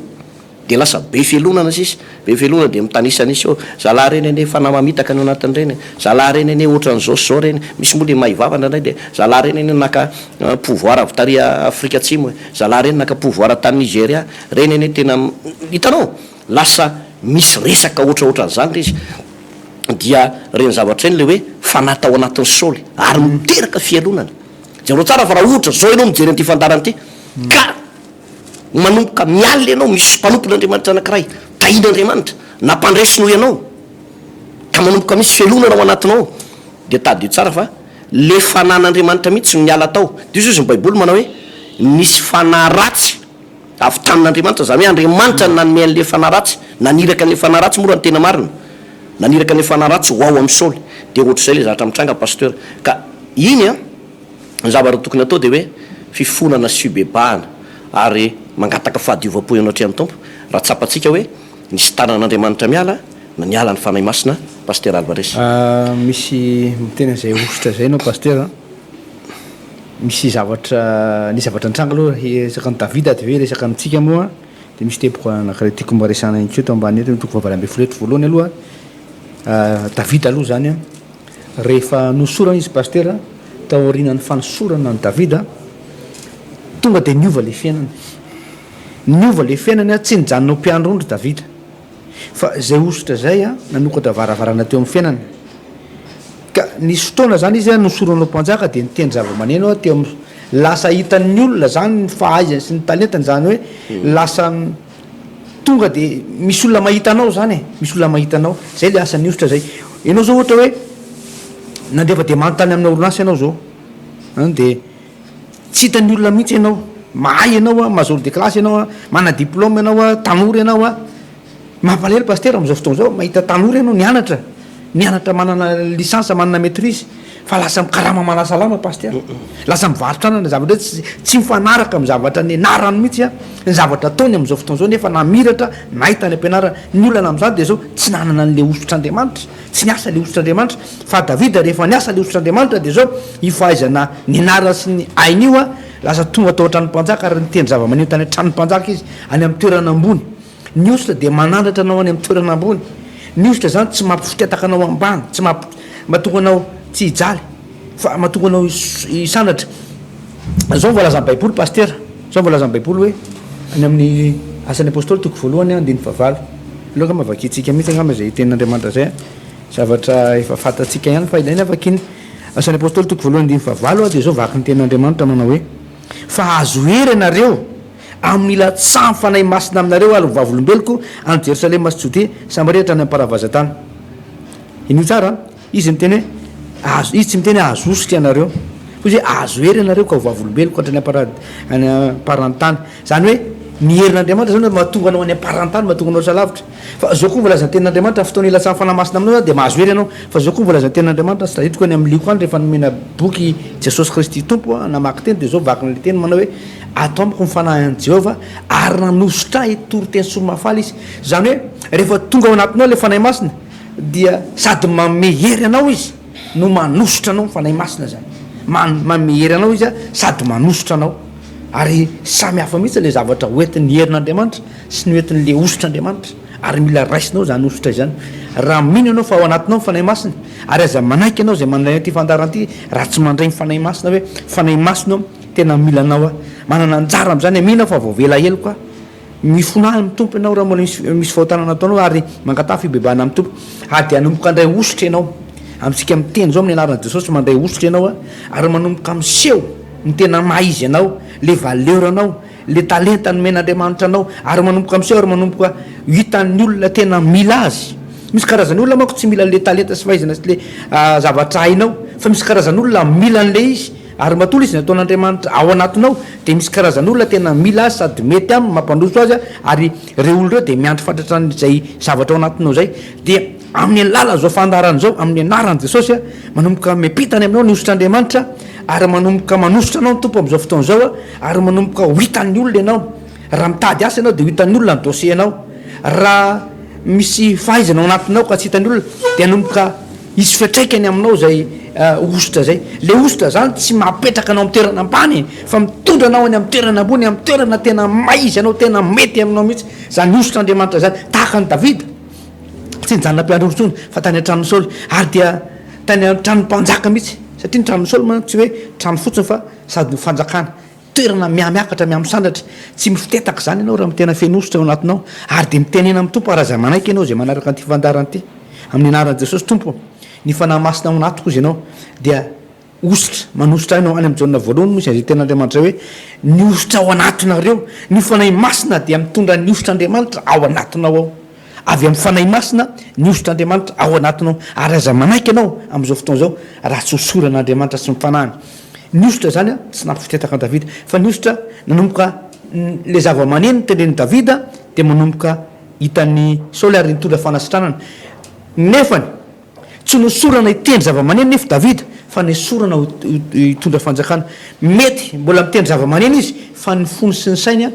De lasa be fialonana sisa, be fialonana de mitanisanisa eo, zalahy reny anie fanahy mamitaka ny ao anatin'ireny e, zalahy reny anie otran'izao sy zao reny, misy moa le mahay vava indraindray de zalahy reny anie naka pouvoir avy tary Afrika Atsimo e, zalahy reny naka pouvoir tany Nigeria, reny anie tena, hitanao? Lasa misy resaka ohatraohatran'izany ilay izy, dia ireny zavatra ireny ilay hoe fanahy tao anatin'i Saoly, ary miteraka fialonana. Jereo tsara fa raha ohatra izao ianao mijery an'ity fandaharana ity, ka manomboka mialona ianao, misy mpanompon'Andriamanitra anankiray, tahian'Andriamanitra, nampandresy noho ianao, ka manomboka misy fialonana ao anatinao ao, dia tadidio tsara fa ilay fanahin'Andriamanitra mihitsy no niala tao. Dia hoy ny Baiboly manao hoe, nisy fanahy ratsy. Avy tamin'Andriamanitra, izany hoe Andriamanitra no nanome an'ilay fanahy ratsy, naniraka an'ilay fanahy ratsy moa raha ny tena marina, naniraka an'ilay fanahy ratsy ho ao amin'i Saoly. Dia ohatr'izay ilay zavatra mitranga Pasteur. Ka iny an, ny zavatra tokony atao dia hoe fifonana sy fibebahana ary mangataka fahadiovam-po eo anatrehan'ny Tompo raha tsapantsika hoe nisy tanan'Andriamanitra miala na niala ny Fanahy Masina Pasteur Alvarez. Misy miteny an'izay hosotra izay ianao Pasteur an. Misy zavatra, nisy zavatra nitranga aloha resaka an'i Davida dia hoe resaka amintsika moa dia misy teboka anankiray tiako mba resahana ihany koa eto ambany eto, ny toko faha-18 eto. Voalohany aloha, Davida aloha izany an, rehefa nosorana izy pasitera, taorianan'ny fanosorana an'i Davida, tonga dia niova ilay fiainany. Niova le fiainany, tsy nijanona ho mpiandry ondry Davida. Fa izay hosotra izay nanokatra varavarana teo amin'ny fiainany. Ka nisy fotoana izany izy nosorana ho mpanjaka dia nitendry zava-maneno teo amin'ny, lasa hitan'ny olona izany ny fahaizany sy ny talentany, izany hoe lasa tonga dia misy olona mahita anao izany e, misy olona mahita anao. Izay ilay asan'ny hosotra izay. Ianao izao ohatra hoe nandefa demande tany amina orinasa ianao izao an, dia Tsy hitan'ny olona mihitsy ianao. Mahay ianao a, major de classe ianao a, manana diplôme ianao a, tanora ianao a. Mampalahelo Pasitera amin'izao fotoana izao, mahita tanora ianao nianatra, nianatra manana licence, manana maitrise, fa lasa mikarama manasa lamba Pasitera. Lasa mivarotra anana, zavatra hoe tsy tsy mifanaraka amin'ny zavatra nianarany mihitsy a, ny zavatra ataony amin'izao fotoana izao nefa namiratra, nahay tany am-pianarana. Ny olana amin'izany dia izao, tsy nanana an'ilay hosotr'Andriamanitra. Tsy niasa ilay hosotr'Andriamanitra, fa Davida rehefa niasa ilay hosotr'Andriamanitra dia izao, io fahaizana nianarana sy ny ainy io lasa tonga tao an-tranon'ny mpanjaka ary nitendry zava-maneno tany an-tranon'ny mpanjaka izy, any amin'ny toerana ambony. Ny hosotra dia manandratra anao any amin'ny toerana ambony. Ny hosotra izany tsy mampifotetaka anao ambany, tsy mamp- mahatonga anao tsy hijaly, fa mahatonga anao hisandratra. Izao no voalazan'ny Baiboly Pasitera, izao no voalazan'ny Baiboly hoe any amin'ny Asan'ny Apostoly toko voalohany andininy fahavalo. Aleo angamba vakintsika mihitsy angamba izay tenin'Andriamanitra izay an. Zavatra efa fantatsika ihany fa ilaina vakiana. Asan'ny Apostoly toko voalohany andininy fahavalo dia izao vaky ny tenin'Andriamanitra manao hoe, Fa azo hery ianareo amin'ny hilatsahan'ny Fanahy Masina aminareo ary ho vavolombeloko any Jerosalema sy Jodia, Samaria hatrany am-paravazan-tany. Henoy tsara an. Izy miteny hoe, azo, izy tsy miteny hoe azo hosotra ianareo, fa izy hoe azo hery ianareo ka ho vavolombeloko hatrany am-para, any am-paran-tany. Izany hoe, ny herin'Andriamanitra izany mahatonga anao any am-paran-tany, mahatonga anao lasa lavitra. Fa izao koa voalazan'ny tenin'Andriamanitra, fotoana ilatsahan'ny Fanahy Masina aminao izany dia mahazo hery ianao. Fa izao koa voalazan'ny tenin'Andriamanitra, tsy tadidiko any amin'ny lioka any, rehefa nomena boky Jesosy Kristy Tompo aho, namaky teny dia izao vakin'ilay teny manao hoe, ato amiko ny Fanahin'i Jehovah, ary nanosotra ahy hitory teny soa mahafaly Izy. Izany hoe, rehefa tonga ao anatinao ilay Fanahy Masina, dia sady manome hery anao izy no manosotra anao, Fanahy Masina zany, manome hery anao izy sady manosotra anao, ary samy hafa mihitsy le zavatra hoentin'ny herin'Andriamanitra sy ny hoentin'le hosotr'Andriamanitra, ary mila raisinao izany hosotra izany, raha mino ianao fa ao anatinao ny Fanahy Masina, ary aza manaiky ianao izay mandray an'ity fandaharana ity raha tsy mandray ny Fanahy Masina hoe Fanahy Masina ô tena mila anao aho, manana anjara amin'izany aho, mino aho fa voavela heloka aho. Mifona amin'ny Tompo ianao raha mbola misy misy fahotana nataonao ary mangataha fibebahana amin'ny Tompo ary dia hanomboka handray hosotra ianao. Amintsika miteny izao amin'ny anaran'i Jesosy mandray hosotra ianao ary manomboka miseho ny tena maha izy anao, le valeur anao, le talenta nomen'Andriamanitra anao ary manomboka miseho ary manomboka hitan'ny olona tena mila azy. Misy karazan'olona manko tsy mila an'le talenta sy fahaizana sy le zavatra hainao fa misy karazan'olona mila an'le izy. Ary matoa ilay izy nataon'Andriamanitra ao anatinao dia misy karazan'olona tena mila azy sady mety aminy, mampandroso azy ary ireo olona ireo dia miandry fatratra an'izay zavatra ao anatinao izay. Dia amin'ny alalan'izao fandaharana izao, amin'ny anaran'i Jesosy, manomboka miampita any aminao ny hosotr'Andriamanitra ary manomboka manosotra anao ny Tompo amin'izao fotoana izao ary manomboka ho hitan'ny olona ianao. Raha mitady asa ianao dia ho hitan'ny olona ny dossier-nao. Raha misy fahaizana ao anatinao ka tsy hitan'ny olona dia hanomboka Hisy fiantraikany aminao izay hosotra izay. Ilay hosotra izany tsy mahapetraka anao amin'ny toerana ambany e, fa mitondra anao any amin'ny toerana ambony, amin'ny toerana tena may izy anao, tena mety aminao mihitsy izany hosotr'Andriamanitra izany. Tahaka an'i Davida, tsy nijanona mpiandry ondry intsony fa tany an-tranon'i Saoly, ary dia tany an-tranon'ny mpanjaka mihitsy, satria ny tranon'i Saoly mantsy tsy hoe trano fotsiny fa sady fanjakana. Toerana mihamiakatra, mihamisandratra, tsy mifitetaka izany ianao raha tena feno hosotra ao anatinao, ary dia mitenena amin'ny Tompo ary aza manaiky ianao izay manaraka an'ity fandaharana ity, amin'ny anaran'i Jesosy Tompo ô, ny Fanahy Masina ao anatiko hozy ianao, dia hosotra, manosotra ahy ianao, any amin'ny Jaona voalohany moa izay tenin'Andriamanitra izay hoe, ny hosotra ao anatinareo, ny Fanahy Masina dia mitondra ny hosotr'Andriamanitra ao anatinao ao, avy amin'ny Fanahy Masina ny hosotr'Andriamanitra ao anatinao, ary aza manaiky ianao amin'izao fotoana izao raha tsy hosoran'Andriamanitra sy ny Fanahiny. Ny hosotra izany tsy nampifitetaka an'i Davida, fa ny hosotra nanomboka ilay zava-maneno notenenin'i Davida dia manomboka hitan'i Saoly ary nitondra fanasitranana. Nefany, tsy nosorana hitendry zava-maneno nefa Davida, fa nesorana hitondra fanjakana. Mety mbola mitendry zava-maneno izy, fa ny fony sy ny sainy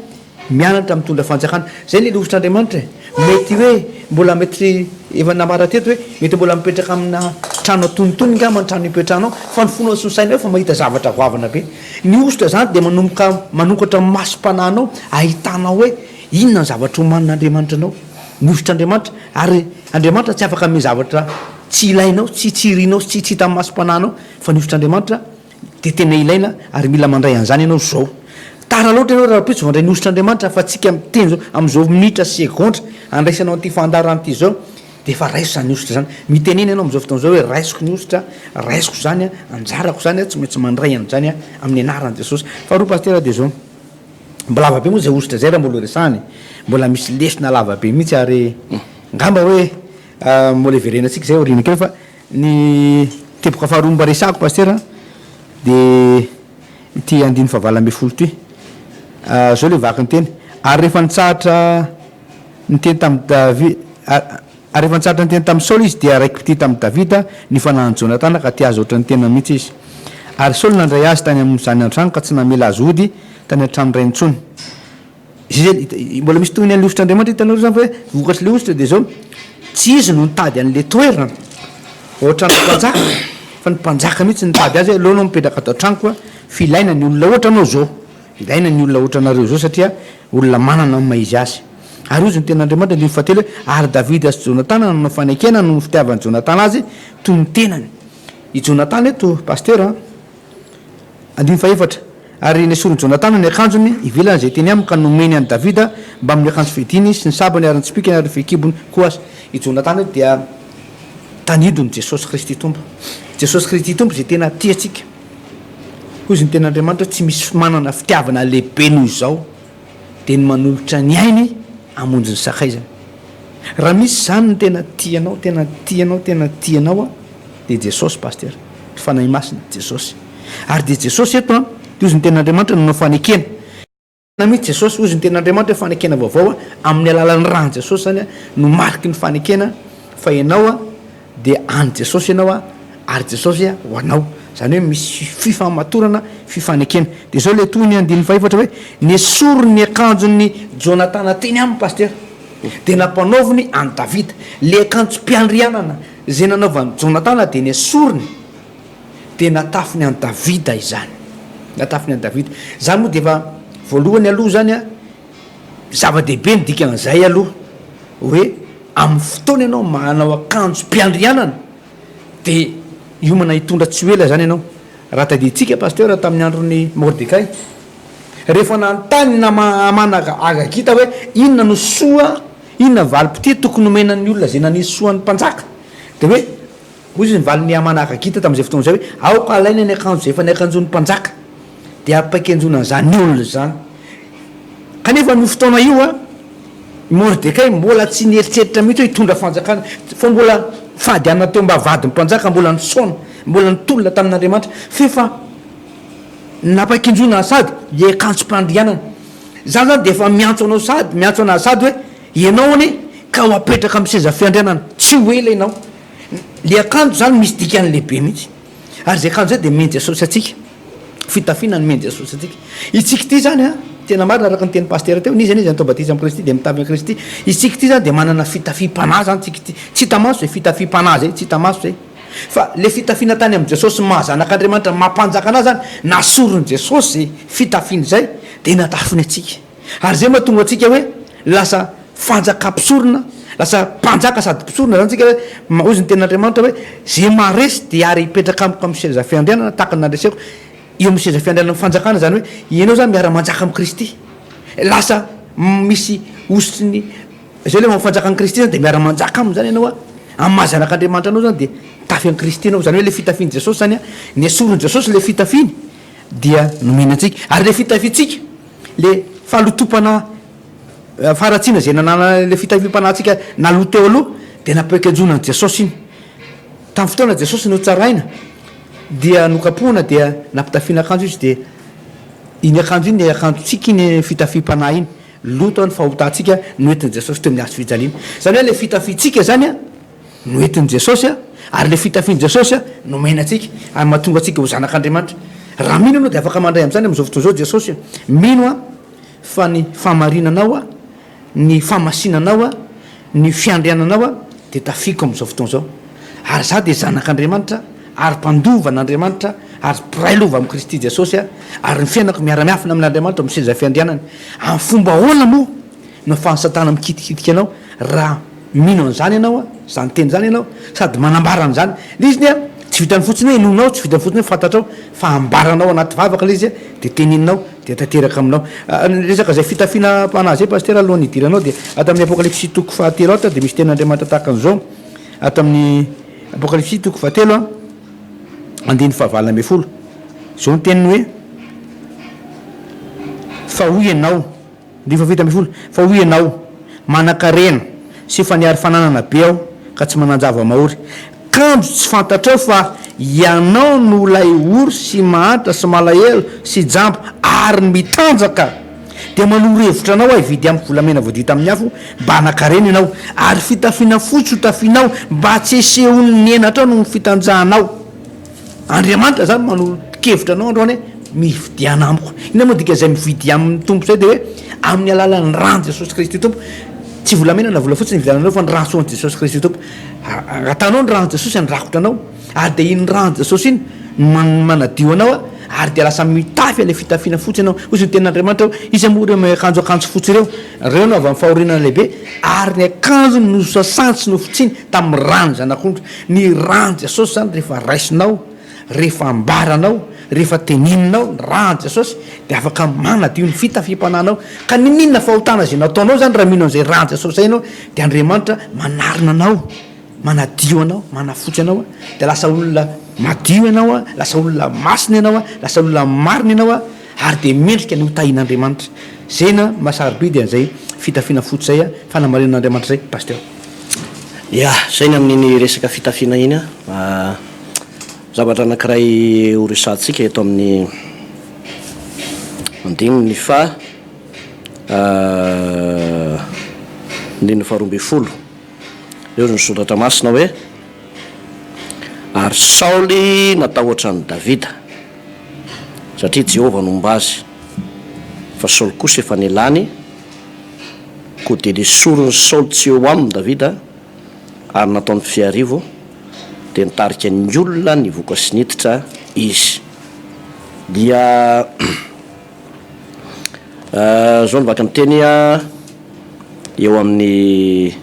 Mianatra mitondra fanjakana. Zay le lofotr'Andriamanitra e. Mety hoe mbola mety efa nambara teto hoe mety mbola mipetraka amina trano antonontonony ngamba ny trano ipetrahanao fa ny fonao sy ny sainao efa mahita zavatra goavana be. Ny hosotra zany dia manomboka manokatra ny masom-panahinao ahitanao hoe inona ny zavatra omanin'Andriamanitra anao. Ny hosotr'Andriamanitra ary Andriamanitra tsy afaka hanome zavatra tsy ilainao, tsy tsy irinao sy tsy tsy hitan'ny masom-panahinao fa ny hosotr'Andriamanitra dia tena ilaina ary mila mandray an'izany ianao zao. Tara loatra ianao rahampitso vao handray ny hosotr'Andriamanitra fa tsika miteny izao amin'izao minitra sy segondra andraisanao an'ity fandaharana ity izao dia efa raiso izany hosotra izany. Mitenena ianao amin'izao fotoana izao hoe raisiko ny hosotra, raisiko izany, anjarako izany, tsy maintsy mandray an'izany aho amin'ny anaran'i Jesosy. Faharoa Pasitera dia izao, mba lava be moa izay hosotra izay raha mbola horesahana e, mbola misy lesona lava be mihitsy ary ngamba hoe mbola hiverenantsika izay aoriana kely fa ny teboka faharoa mba resahako Pasitera dia ity andininy fahavalo 18 ity. Izao ilay vaky ny teny, Ary rehefa nitsahatra niteny tamin'i Davi-, ary rehefa nitsahatra niteny tamin'i Saoly izy, dia raiki-pitia tamin'i Davida ny fanahin'i Jonatana, ka tia azy hoatran'ny tenany mihitsy izy. Ary Saoly nandray azy tany amin'izany andro izany ka tsy namela azy hody tany an-tranon-drainy intsony. Izay zay, mbola misy tohiny an'ilay hosotr'Andriamanitra hitanareo zany fa hoe vokatr'ilay hosotra dia izao, tsy izy no nitady an'ilay toerana ao an-tranon'ny mpanjaka fa ny mpanjaka mihitsy no nitady azy hoe aleo anao mipetraka ato an-tranoko a, fa ilaina ny olona ohatranao izao, ilaina ny olona ohatranareo izao satria olona manana ny maha izy azy. Ary hozy ny tenin'Andriamanitra andininy fahatelo hoe, ary Davida sy Jonatana nanao fanekena noho ny fitiavan'i Jonatana azy toy ny tenany. I Jonatana eto Pasitera a. Andininy fahefatra, Ary nesorin'i Jonatana ny akanjony ivelany izay teny aminy ka nomeny an'i Davida mbamin'ny akanjo fidiny sy ny sabany ary ny tsipìkany ary ny fehikibony koa aza. I Jonatana eto dia tandindon'i Jesosy Kristy Tompo. Jesosy Kristy Tompo izay tena tia antsika. Hoy izy ny tenin'Andriamanitra hoe tsy misy manana fitiavana lehibe noho izao dia ny manolotra ny ainy hamonjy ny sakaizany. Raha misy izany ny tena tia anao, tena tia anao, tena tia anao an, dia Jesosy Pasteur, ny Fanahy Masina, Jesosy. Ary dia Jesosy eto an, dia hozy ny tenin'Andriamanitra nanao fanekena. Mihitsy Jesosy, hozy ny tenin'Andriamanitra hoe fanekena vaovao an, amin'ny alalan'ny ràn'i Jesosy izany an, no mariky ny fanekena fa ianao an, dia an'i Jesosy ianao a, ary Jesosy ho anao. Izany hoe misy fifamatorana, fifanekena. Dia izao ilay tohiny andininy fahefatra hoe, nesoriny ny akanjon'i Jonatana teny aminy Pasitera, dia nampanaoviny an'i Davida. Ilay akanjom-piandrianana izay nanaovan'i Jonatana dia nesoriny, dia natafiny an'i Davida izany. Natafiny an'i Davida. Izany moa dia efa voalohany aloha izany a, Zava-dehibe ny dikan'izay aloha hoe amin'ny fotoana ianao manao akanjom-piandrianana dia hiomana hitondra tsy ho ela izany ianao. Raha tadidintsika Pasteur tamin'ny andron'i Mordekay, rehefa nanontany Hamana Agagita hoe inona no soa, inona valim-pitia tokony homena ny olona izay nanisy soa ny mpanjaka dia hoe Hoy izy nivaly ny Hamana Agagita tamin'izay fotoana izay hoe, Aoka halaina ny akanjo izay efa niakanjoan'ny mpanjaka, dia ampaikenjona an'izany olona izany. Kanefa amin'io fotoana io, i Mordekay mbola tsy nieritreritra mihitsy hoe hitondra fanjakana, fa mbola fady hanina teo am-bavahadin'ny mpanjaka, mbola nisaona, mbola nitolona tamin'Andriamanitra, f'efa nampaikenjona azy sady ilay akanjom-pandrianana. Izany izany dia efa miantso anao sady, miantso an'azy sady hoe, Ianao anie ka ho apetraka amin'ny seza fiandrianana, tsy ho ela ianao. Le akanjo zany misy dikany lehibe mihitsy. Ary izay akanjo izay dia omen'i Jesosy antsika. Fitafiana nomen'i Jesosy antsika. Isika ity zany an, tena marina araka ny tenin'i Pasitera teo, n'iza n'iza natao batisa amin'i Kristy dia mitafy an'i Kristy. Isika ity zany dia manana fitafiam-panahy zany tsika ity. Tsy hita maso izay fitafiam-panahy izay, tsy hita maso izay. Fa le fitafiana tany amin'i Jesosy maha zanak'Andriamanitra, maha mpanjaka anazy zany, nasorin'i Jesosy izay fitafiana izay dia natafiny antsika. Ary izay mahatonga antsika hoe lasa fanjakam-pisorona, lasa mpanjaka sady mpisorona izany tsika hoe, hozy ny tenin'Andriamanitra hoe, izay maharesy dia ary hipetraka amiko amin'ny seza fiandrianana tahaka ny nandreseko eo amin'ny seza fiandrianan'ny fanjakana, izany hoe ianao izany miara-manjaka amin'i Kristy. Lasa misy hosotry ny, izay ilay fanjakan'i Kristy izany dia miara-manjaka aminy izany ianao an, amin'ny maha zanak'Andriamanitra anao izany dia mitafy an'i Kristy ianao, izany hoe ilay fitafian'i Jesosy izany an, nesorin'i Jesosy ilay fitafiany dia nomeny antsika, ary ilay fitafiantsika Le fahalotoam-panahy, faharatsiana izay nanana le fitafiam-panahintsika naloto teo aloha dia nampiakanjoana an'i Jesosy iny. Tamin'ny fotoana Jesosy notsaraina dia nokapohana dia nampitafiana akanjo izy dia iny akanjo iny akanjontsika iny fitafiam-panahy iny. Loto ny fahotantsika noentin'i Jesosy teo amin'ny hazo fijaliana. Izany hoe le fitafiantsika izany an, Noentin'i Jesosy ary ilay fitafian'i Jesosy nomena antsika ary mahatonga antsika ho zanak'Andriamanitra. Raha mino ianao dia afaka mandray amin'izany amin'izao fotoana izao Jesosy. Mino aho fa ny fahamarinanao, ny fahamasinanao, ny fiandriananao dia tafiako amin'izao fotoana izao. Ary izaho dia zanak'Andriamanitra ary mpandova an'Andriamanitra ary mpiray lova amin'i Kristy Jesosy ary ny fiainako miara-miafina amin'Andriamanitra amin'ny seza fiandrianany. Amin'ny fomba ahoana moa no ahafahan'i Satana mikitikitika anao raha mino an'izany ianao, izany teny izany ianao, sady manambara an'izany. Ilay izy anie tsy vitan'ny fotsiny hoe inoanao, tsy vitan'ny fotsiny hoe fantatrao, fa ambaranao anaty vavaka ilay izy, dia teneninao, dia. Dia tanteraka aminao. Ny resaka izay fitafiana am-panahy izay Pasitera alohan'ny hidiranao dia ato amin'ny Apokalypsy toko fahatelo ato dia misy tenin'Andriamanitra tahaka an'izao. Ato amin'ny Apokalypsy toko fahatelo an, andininy fahavalo 18. Izao ny teniny hoe, Fa hoy ianao, Andininy faha-17, Fa hoy ianao, Manan-karena sy efa niary fananana be aho, ka tsy manan-java-mahory. Kanjo tsy fantatrao fa ianao no ilay ory sy mahantra sy malahelo sy jamba ary mitanjaka. Dia manoro hevitra anao aho hividy amiko volamena voadio tamin'ny afo, mba hanan-karena ianao, ary fitafiana fotsy ho tafianao, mba tsy hisehoan'ny henatrao noho ny fitanjahanao. Andriamanitra zany manolo-kevitra anao androany hoe mividiana amiko. Inona moa dikan'izay mividy amin'ny Tompo izay dia hoe amin'ny alalan'ny ran'i Jesosy Kristy Tompo. Tsy volamena na volafotsy ny ividiananao fa ny rà soan'i Jesosy Kristy Tompo. Angatahanao ny ran'i Jesosy handrakotra anao ary dia iny ran'i Jesosy iny no manadio anao ary dia lasa mitafy ilay fitafiana fotsy ianao. Hoy ny tenin'Andriamanitra hoe iza moa ireo miakanjo akanjo fotsy ireo? Ireo no avy amin'ny fahorianana lehibe ary ny akanjony nosasany sy nofotsiany tamin'ny ran'ny Zanak'ondry. Ny ran'i Jesosy izany rehefa raisinao, rehefa ambaranao, rehefa teneninao ny ran'i Jesosy dia afaka manadio ny fitafiam-panahinao. Ka n'inon'inona fahotana izay nataonao izany raha mino an'izay ran'i Jesosy izay ianao dia Andriamanitra manarina anao, manadio anao, manafotsy anao dia lasa olona madio ianao, lasa olona masina ianao, lasa olona marina ianao ary dia mendrika ny ho tahian'Andriamanitra. Izay no maha sarobidy an'izay fitafiana fotsy izay, fanamarinan'Andriamanitra izay Pasteur. Ya, zay ny amin'iny resaka fitafiana iny an. Zavatra anankiray ho resahantsika eto amin'ny andininy faha andininy faha 12. Eo ny soratra masina hoe, Ary Saoly natahotra an'i Davida, satria Jehovah nomba azy, fa Saoly kosa efa nelany, Koa dia nesorin'i Saoly tsy eo aminy Davida, ary nataony fiarivo, dia nitarika ny olona nivoaka sy niditra izy. Dia izao no vaky ny teny eo amin'ny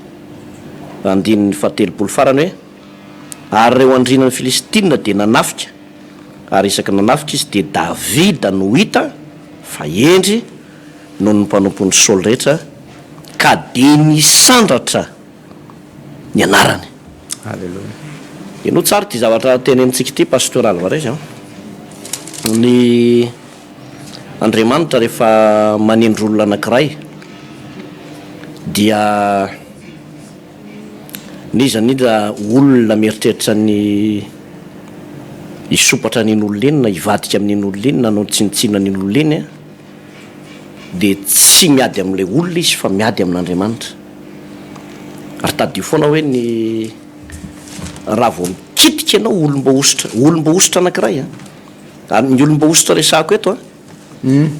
andininy fahatelopolo farany hoe, Ary ireo andrianan'ny Filistina dia nanafika, ary isaky ny nanafika izy dia Davida no hita fa hendry, noho ny mpanompon'i Saoly rehetra, ka dia nisandratra ny anarany. Aleloia. Henoy tsara ity zavatra tenenintsika ity Pasteur Alvarez an. Ny Andriamanitra rehefa manendry olona anankiray dia n'iza n'iza olona mieritreritra ny hisompatra an'iny olona iny na hivadika amin'iny olona iny na hanao tsinontsinona an'iny olona iny an, dia tsy miady amin'ilay olona izy fa miady amin'Andriamanitra. Ary tadidio foana hoe ny raha vao mikitika ianao olom-boahosotra, olom-boahosotra anankiray an, ary ny olom-boahosotra resahako eto an,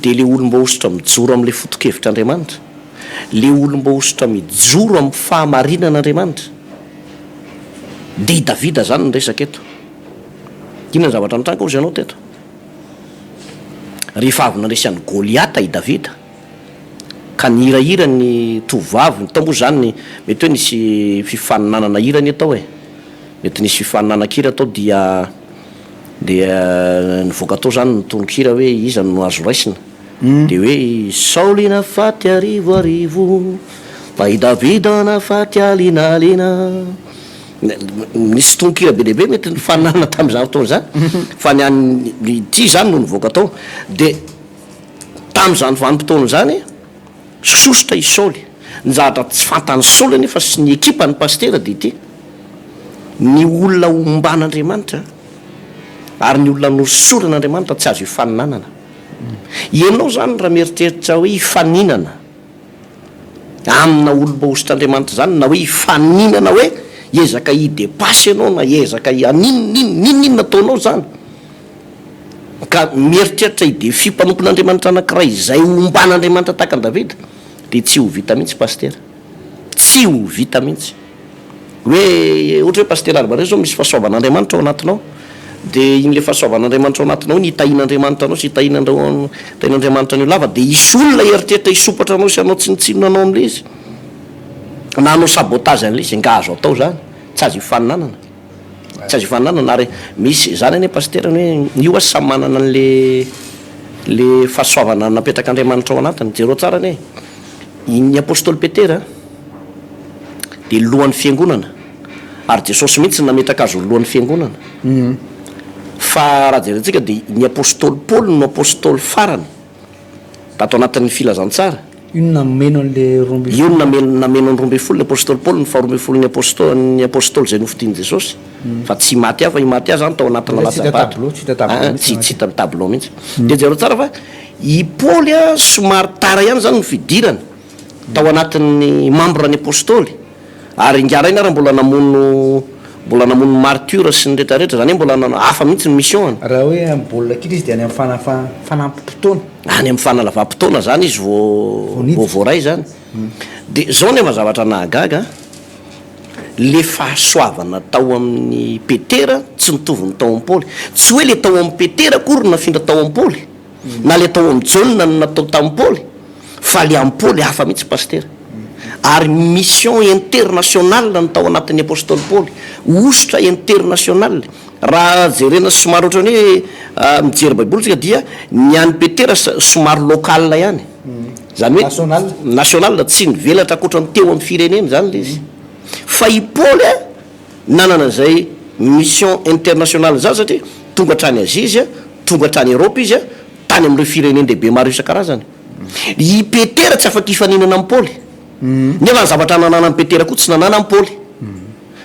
dia ilay olom-boahosotra mijoro amin'ilay foto-kevitr'Andriamanitra, ilay olom-boahosotra mijoro amin'ny fahamarinan'Andriamanitra. Dia i Davida izany no resaka eto. Inona ny zavatra nitranga hozy ianao teto? Rehefa avy nandresy an'i Goliata i Davida, ka nihirahira ny tovovaviny, tao moa izany mety hoe nisy fifaninanana hira anie tao e, mety nisy fifaninanan-kira tao dia dia nivoaka tao izany ny tononkira hoe iza no azo raisina, dia hoe i Saoly nahafaty arivoarivo, fa i Davida nahafaty alinalina. Nisy tononkira be dia be mety nifaninanana tamin'izany fotoana izany fa ny an'ny ity izany no nivoaka tao. Dia tamin'izany vanim-potoana izany, sosotra i Saoly. Ny zavatra tsy fantan'i Saoly anefa sy ny ekipan'ny pasitera dia ity, ny olona omban'Andriamanitra ary ny olona nosoran'Andriamanitra tsy azo ifaninanana. Ianao izany raha mieritreritra hoe hifaninana amina olom-boahositr'Andriamanitra izany na hoe hifaninana hoe hiezaka hi-depasse ianao na hiezaka haninona inona, n'inon'inona ataonao izany ka mieritreritra hi-defie mpanompon'Andriamanitra anankiray izay omban'Andriamanitra tahaka an'i Davida dia tsy ho vita mihitsy Pasitera, tsy ho vita mihitsy. Hoe ohatra hoe Pasitera Alvarez zao misy fahasoavan'Andriamanitra ao anatinao, dia iny le fahasoavan'Andriamanitra ao anatinao iny hitahian'Andriamanitra anao sy hitahian'Andriamanitra hitahian'Andriamanitra an'io lava, dia hisy olona hieritreritra hisompatra anao sy hanao tsinontsinona anao amin'ilay izy, na hanao sabotage an'ilay izy, angaha azo atao izany? Tsy azo ifaninanana, tsy azo ifaninanana ary misy, izany anie Pasitera ny hoe io aza samy manana an'le. Le fahasoavana napetrak'Andriamanitra ao anatiny. Jereo tsara anie e! Ny apostoly Petera dia lohan'ny fiangonana ary Jesosy mihitsy no nametraka azy ho lohan'ny fiangonana. Fa raha jerentsika dia ny apostoly Paoly no apostoly farany tato anatin'ny filazantsara. Io no nameno an'le 12. Io no nameno nameno ny 12 ny apostoly Paoly, ny faharoa 12n'ny aposto ny apostoly izay nofidin'i Jesosy. Fa tsy i Matia fa i Matia zany tao anatina latsa-bato. Tsy hita tableau, Aa tsy tsy hita tableau mihitsy. Dia jereo tsara fa i Paoly a somary tara ihany zany ny fidirany tao anatin'ny membre ny apostoly. Ary ingahy rainy ara mbola namono mbola namono martyrs sy ny rehetra rehetra, zany hoe mbola nanao hafa mihitsy ny mission-ny. Raha hoe amin'ny baolina kitra izy dia any amin'ny fana fanampim-potoana. Any amin'ny fanalavam-potoana zany izy vao vao voaray zany. Dia zao nefa zavatra nahagaga an, le fahasoavana tao amin'i Petera tsy nitovy ny tao amin'i Paoly. Tsy hoe le tao amin'i Petera akory no nafindra tao amin'i Paoly, na le tao amin'i Jaona no natao tamin'i Paoly, fa le amin'i Paoly hafa mihitsy Pasitera. Ary mission internationale no tao anatin'ny Apostoly Paoly. Hosotra internationale. Raha jerena somary ohatran'ny hoe mijery baiboly tsika dia ny an'i Petera somary local ihany. Izany hoe National. National, tsy nivelatra ankoatra ny teo amin'ny firenena izany ilay izy. Fa i Paoly a, nanana izay mission internationale izany satria tonga hatrany Asie izy a, tonga hatrany Europe izy a, tany amin'ireo firenen-dehibe maro isan-karazany. I Petera tsy afaka hifaninana amin'i Paoly. Nefa ny zavatra nananan'i Petera koa tsy nananan'i Paoly.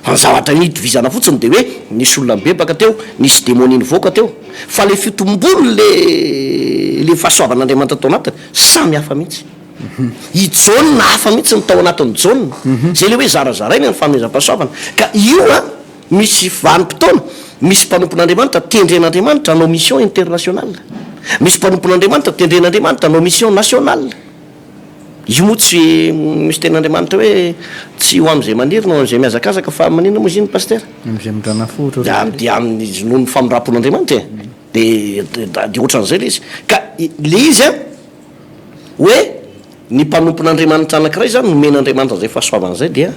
Fa ny zavatra nitovizana fotsiny dia hoe nisy olona nibebaka teo, nisy demonia nivoaka teo. Fa ilay fitombon'ilay ilay fahasoavan'Andriamanitra tao anatiny, samy hafa mihitsy. I Jaona hafa mihitsy ny tao anatin'i Jaona. Izay ilay hoe zarazaraina ny fanomezam-pahasoavana. Ka io an, misy vanim-potoana, misy mpanompon'Andriamanitra tendren'Andriamanitra hanao mission internationale. Misy mpanompon'Andriamanitra tendren'Andriamanitra hanao mission nationale. Io moa tsy misy tenin'Andriamanitra hoe tsy ho amin'izay maniry na ho amin'izay mihazakazaka fa maninona moa izy iny Pasitera? Amin'izay mindrana fo ohatrohatran'izay ilay izy. Dia amin'ny noho ny famindram-pon'Andriamanitra e! Dia dia ohatran'izay ilay izy. Ka ilay izy an, hoe ny mpanompon'Andriamanitra anankiray izany nomen'Andriamanitra an'izay fahasoavana izay dia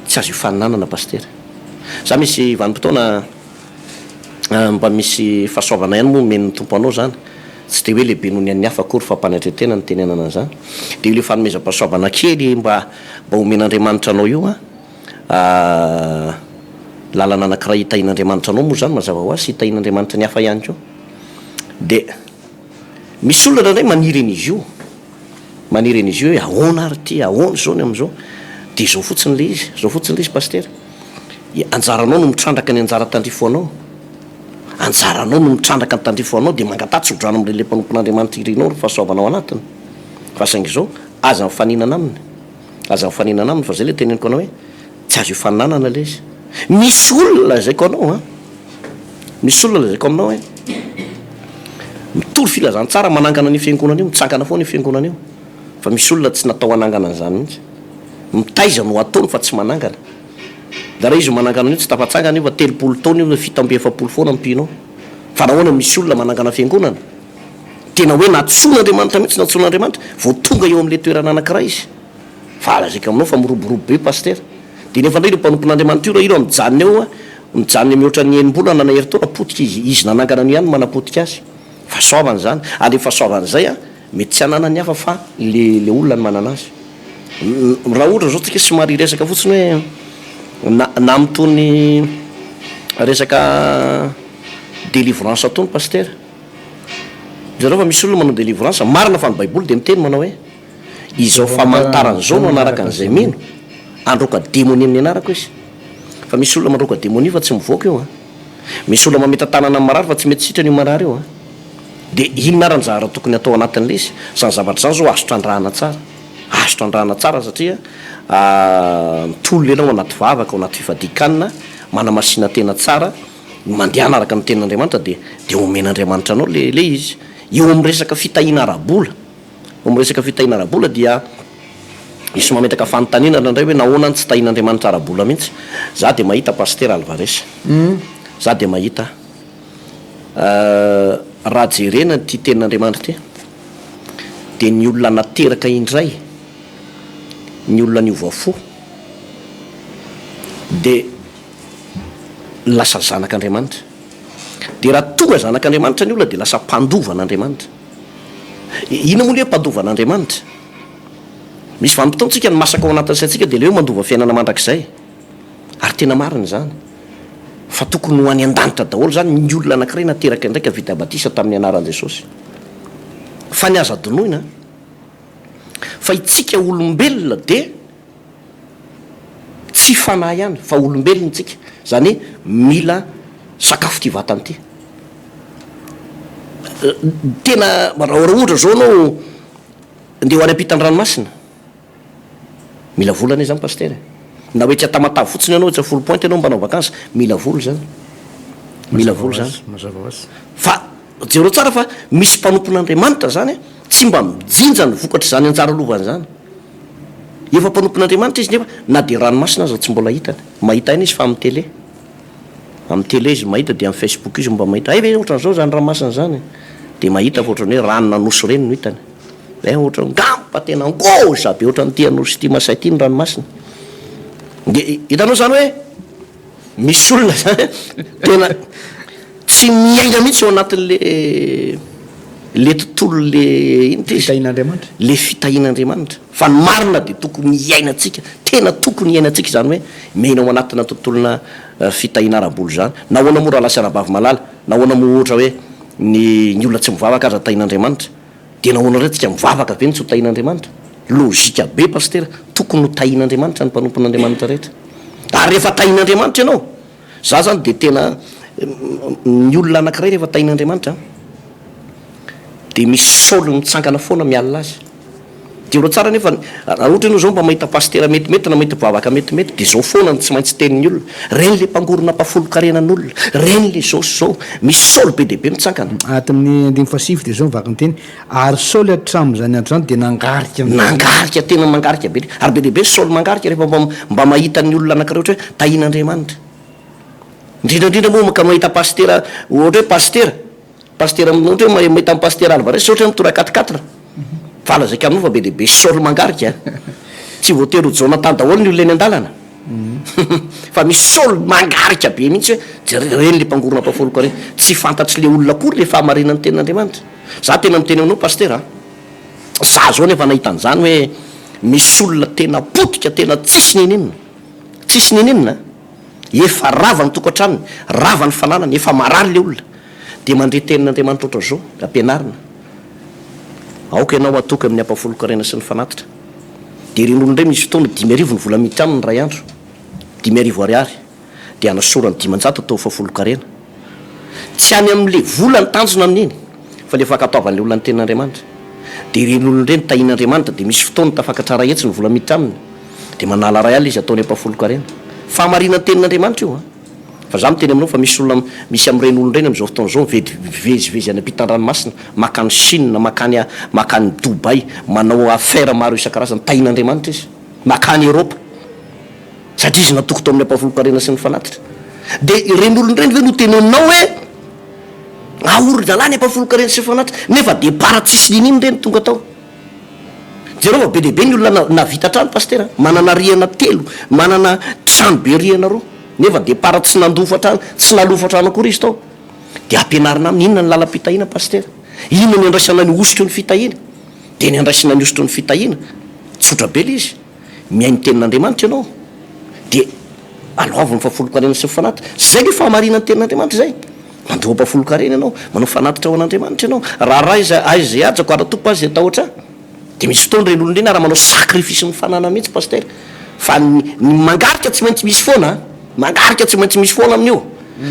tsy azo ifaninanana Pasitera. Za misy vanim-potoana mba misy fahasoavana ihany moa omen'ny Tompo anao izany. Tsy dia hoe lehibe noho ny an'ny hafa akory fa am-panetren-tena no itenenana an'izany. Dia io ilay fanomezam-pahasoavana kely mba mba omen'Andriamanitra anao io an, lalana anankiray hitahian'Andriamanitra anao moa izany mazava ho azy sy hitahian'Andriamanitra ny hafa ihany koa. Dia misy olona indraindray maniry an'izy io, maniry an'izy io hoe ahoana ary ity, ahoana izao ny amin'izao. Dia izao fotsiny ilay izy, izao fotsiny ilay izy Pasitera. Anjaranao no mitrandraka ny anjara tandrify ho anao. Anjaranao no mitrandraka ny tandrify ho anao dia mangataha tsodrano amin'ilay mpanompon'Andriamanitra irinao ry fahasoavana ao anatiny. Fa saingy izao, aza mifaninana aminy. Aza mifaninana aminy fa izay ilay teneniko anao hoe tsy azo ifaninanana ilay izy. Misy olona lazaiko anao an, misy olona lazaiko aminao hoe mitory filazantsara manangana an'io fiangonana io, mitsangana foana io fiangonana io. Fa misy olona tsy natao hanangana an'izany mihitsy. Mitaiza no ataony fa tsy manangana. Raha izy manangana an'io tsy tafatsangana io fa 30 taona io na 47 foana ny mpino ao. Fa nahoana misy olona manangana fiangonana? Tena hoe nantsoin'Andriamanitra mihitsy, nantsoin'Andriamanitra vao tonga eo amin'ilay toerana anankiray izy. Fa lazaiko aminao fa miroborobo be Pasitera. Dia nefa indray ireo mpanompon'Andriamanitra io raha ireo mijanona eo an, mijanona mihoatra ny enim-bolana na herintaona potika izy, izy nanangana an'io ihany no manapotika azy. Fahasoavana izany. Ary ilay fahasoavana izay an, Mety tsy ananan'ny hafa fa le le olona no manana azy. Raha ohatra zao tsika somary hiresaka fotsiny hoe na na amin'itony resaka délivrance itony pasitera, jereo fa misy olona manao délivrance, marina fa ny baiboly dia miteny manao hoe izao famantarana izao no hanaraka an'izay mino, handroaka demonia amin'ny anarako izy. Fa misy olona mandroaka demonia fa tsy mivoaka io an. Misy olona mametra-tanana amin'ny marary fa tsy mety sitrana io marary io an. Dia inona ary ny zavatra tokony atao anatin'ilay izy? Izany zavatra izany izao azo trandrahana tsara. Azo trandrahana tsara satria mitolona ianao anaty vavaka, ao anaty fifadian-kanina, manamasina tena tsara, mandehana araka ny tenin'Andriamanitra dia dia omen'Andriamanitra anao ilay ilay izy. Eo amin'ny resaka fitahiana ara-bola, eo amin'ny resaka fitahiana ara-bola dia misy mametraka fanontaniana indraindray hoe nahoana no tsy tahian'Andriamanitra ara-bola mihitsy? Za dia mahita Pasitera Alvarez. Za dia mahita. Raha jerena ity tenin'Andriamanitra ity dia ny olona nateraka indray, ny olona niova fo dia lasa zanak'Andriamanitra. Dia raha tonga zanak'Andriamanitra ny olona dia lasa mpandova an'Andriamanitra. Inona moa ny hoe mpandova an'Andriamanitra? Misy vanim-potoana tsika ny masaka ao anatin'ny saintsika dia ilay hoe mandova fiainana mandrakizay. Ary tena marina izany. Fa tokony ho any an-danitra daholo izany ny olona anankiray nateraka indray ka vita batisa tamin'ny anaran'i Jesosy. Fa ny aza adinoina fa itsika olombelona dia tsy fanahy ihany fa olombelona itsika. Izany hoe mila sakafo ity vatana ity. Tena raha ohatra izao ianao ndeha ho any ampitan'ny ranomasina, Mila vola anie zany pasitera e! Na hoe tsy a Tamatave fotsiny ianao, tsy a Foulpointe ianao mba hanao vacances, mila vola zany. Mila vola zany. Mazava ho azy. Fa jereo tsara fa misy mpanompon'Andriamanitra zany tsy mba mijinja ny vokatr'izany anjara lovany zany. Efa mpanompon'Andriamanitra izy nefa na dia ranomasina aza tsy mbola hitany. Mahita aina izy fa amin'ny télé. Amin'ny télé izy mahita dia amin'ny Facebook izy mba mahita, hay ve ohatran'izao zany ranomasina zany e! Dia mahita fa ohatran'ny hoe ranon'Anosy ireny no hitany. Eh ohatran'ny ngamba tena ngôza be ohatran'ity Anosy ity Masay ity ny ranomasina. Dia hitanao izany hoe misy olona izany tena tsy miaina mihitsy ao anatin'le le tontolo le inona ity izy? Fitahian'Andriamanitra. Le fitahian'Andriamanitra. Fa ny marina dia tokony hiainantsika, tena tokony hiainantsika izany hoe miaina ao anatina tontolona fitahiana ara-bola izany. Nahoana moa rahalahy sy anabavy malala, nahoana moa ohatra hoe ny ny olona tsy mivavaka aza tahian'Andriamanitra? Dia nahoana indray tsika mivavaka be no tsy ho tahian'Andriamanitra? Logique be Pasitera, tokony ho tahian'Andriamanitra ny mpanompon'Andriamanitra rehetra. Ary rehefa tahian'Andriamanitra ianao, za zany dia tena ny olona anakiray rehefa tahian'Andriamanitra dia misy saoly mitsangana foana mialona azy. Jereo tsara anefa, raha ohatra ianao zao mba mahita pasitera metimety na mahita mpivavaka metimety dia zao foana no tsy maintsy tenin'ny olona, reny le mpangorona mpahafolon-karenan'olona, reny le zao sy zao, misy saoly be dia be mitsangana. Ato amin'ny andininy fahasivy dia izao ny vaky ny teny, Ary Saoly hatramin'izany andro izany dia nangarika ny. Nangarika, tena mangarika be, ary be dia be ny saoly mangarika rehefa mba mba mahita ny olona anankiray ohatra hoe tahian'Andriamanitra. Indrindra indrindra moa ka mahita pasitera, ohatra hoe pasitera, Pasitera ohatra hoe mahita an'i Pasitera Alvarez ohatra hoe mitondra quatre quatre. Fa lazaiko aminao fa be dia be Saoly mangarika a. Tsy voatery ho Jonathan daholo ny olona eny an-dalana. Fa misy Saoly mangarika be mihitsy hoe jereo ireny le mpangorona mpafoloko ireny. Tsy fantatr'le olona akory le fahamarinan'ny tenin'Andriamanitra. Za tena miteny aminao Pasitera a. Za zao nefa nahita an'izany hoe misy olona tena potika, tena tsisy n'inon'inona. Tsisy n'inon'inona a. Efa rava ny tokantranony, rava ny fananany, efa marary le olona. Dia mandre tenin'Andriamanitra ohatran'izao, ampianarina, Aoka ianao hatoky amin'ny ampahafolon-karena sy ny fanatitra. Dia ireny olona ireny misy fotoana 5000 ny vola miditra aminy iray andro, 5000 ariary, dia anasorany 500 atao fahafolon-karena. Tsy any amin'ilay vola ny tanjona amin'iny, fa ilay fankatoavan'ilay olona ny tenin'Andriamanitra. Dia ireny olona ireny tahian'Andriamanitra, dia misy fotoana tafakatra iray hetsy ny vola miditra aminy, dia manala iray alina izy ataony ampahafolon-karena. Fahamarinan'ny tenin'Andriamanitra io an! Fa za miteny aminao fa misy olona misy amin'ireny olona ireny amin'izao fotoana izao mivedy mivezivezy any ampitan-dranomasina, makany Chine, makany makany Dubaï, manao affaire maro isan-karazany, tahin'Andriamanitra izy, makany Europe, satria izy natoky tao amin'ny ampahafolon-karena sy ny fanatitra. Dia ireny olona ireny ve no teneninao hoe aorin-dalàna ny ampahafolon-karena sy ny fanatitra, nefa départ tsisy n'inon'inona ireny tonga tao. Jereo fa be dia be ny olona nahavita trano Pasitera a! Manana rihana telo, manana trano be rihana roa, nefa départ tsy nandofa trano, tsy nalofa trano akory izy tao. Dia ampianarina aminy inona ny lalam-pitahiana Pasitera? Inona ny andraisana ny hosotry ny fitahiana? Dia ny andraisana ny hosotry ny fitahiana, tsotra be ilay izy, mihaino tenin'Andriamanitra ianao, dia aloavy ny fahafolonkarena sy ny fanatitra. Izay ve fahamarinan'ny tenin'Andriamanitra izay? Mandoa ampahafolon-karena ianao, manao fanatitra ho an'Andriamanitra ianao. Raharaha izay aiza izay hajako ary Tompo aza izay tahotra ahy. Dia misy fotoana ireny olona ireny ary manao sacrifice ny fananany mihitsy Pasitera. Fa ny ny mangarika tsy maintsy misy foana an! Mangarika tsy maintsy misy foana amin'io.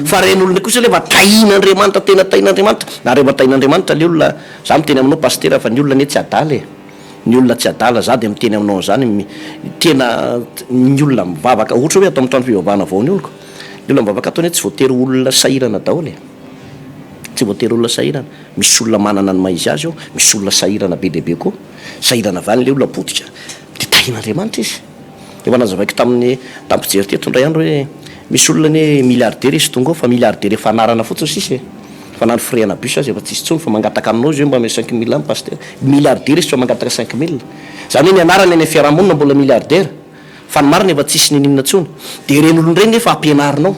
Fa ireny olona kosa alefa tahian'Andriamanitra, tena tahian'Andriamanitra. Ary rehefa tahian'Andriamanitra ilay olona, za miteny aminao Pasitera fa ny olona anie tsy adala e! Ny olona tsy adala, za dia miteny aminao an'izany, tena ny olona mivavaka, ohatra hoe ato amin'ny trano fivavahana vao ny oloko, Ny olona mivavaka ato anie tsy voatery ho olona sahirana daholo e! Tsy voatery olona sahirana. Misy olona manana ny maha izy azy eo, misy olona sahirana be dia be koa. Sahirana avy any ilay olona potika, dia tahin'Andriamanitra izy. Efa nazavaiko tamin'ny tamin'ny mpijery teto indray andro hoe misy olona anie milliardaire izy tonga ao fa milliardaire efa anarana fotsiny sisa e! Fa na ny frais ana bus aza efa tsisy intsony fa mangataka aminao izy hoe mba omeo 5000 any pasitera. Milliardaire izy fa mangataka 5000. Izany hoe ny anarany any amin'ny fiarahamonina mbola milliardaire. Fa ny marina efa tsisy niniana intsony. Dia ireny olona ireny nefa ampianarinao.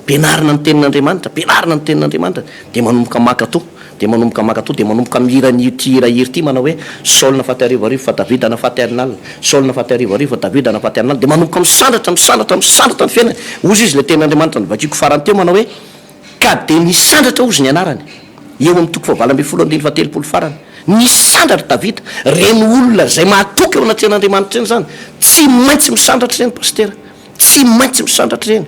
Ampianarina ny tenin'Andriamanitra, ampianarina ny tenin'Andriamanitra, dia manomboka mankato. Dia manomboka mankatò, dia manomboka mihira an'ity hira hira ity manao hoe, Saoly nafaty arivoarivo fa Davida nafaty alinalina, Saoly nafaty arivoarivo fa Davida nafaty alinalina. Dia manomboka misandratra, misandratra, misandratra ny fiainany. Hozy izy ilay tenin'Andriamanitra novakiako farany teo manao hoe, Ka dia nisandratra hozy ny anarany. Eo amin'ny toko fahavalo ambinifolo andininy fahatelopolo farany. Nisandratra Davida. Ireny olona izay mahatoky eo anatrehan'Andriamanitra ireny izany, tsy maintsy misandratra ireny Pasitera. Tsy maintsy misandratra ireny.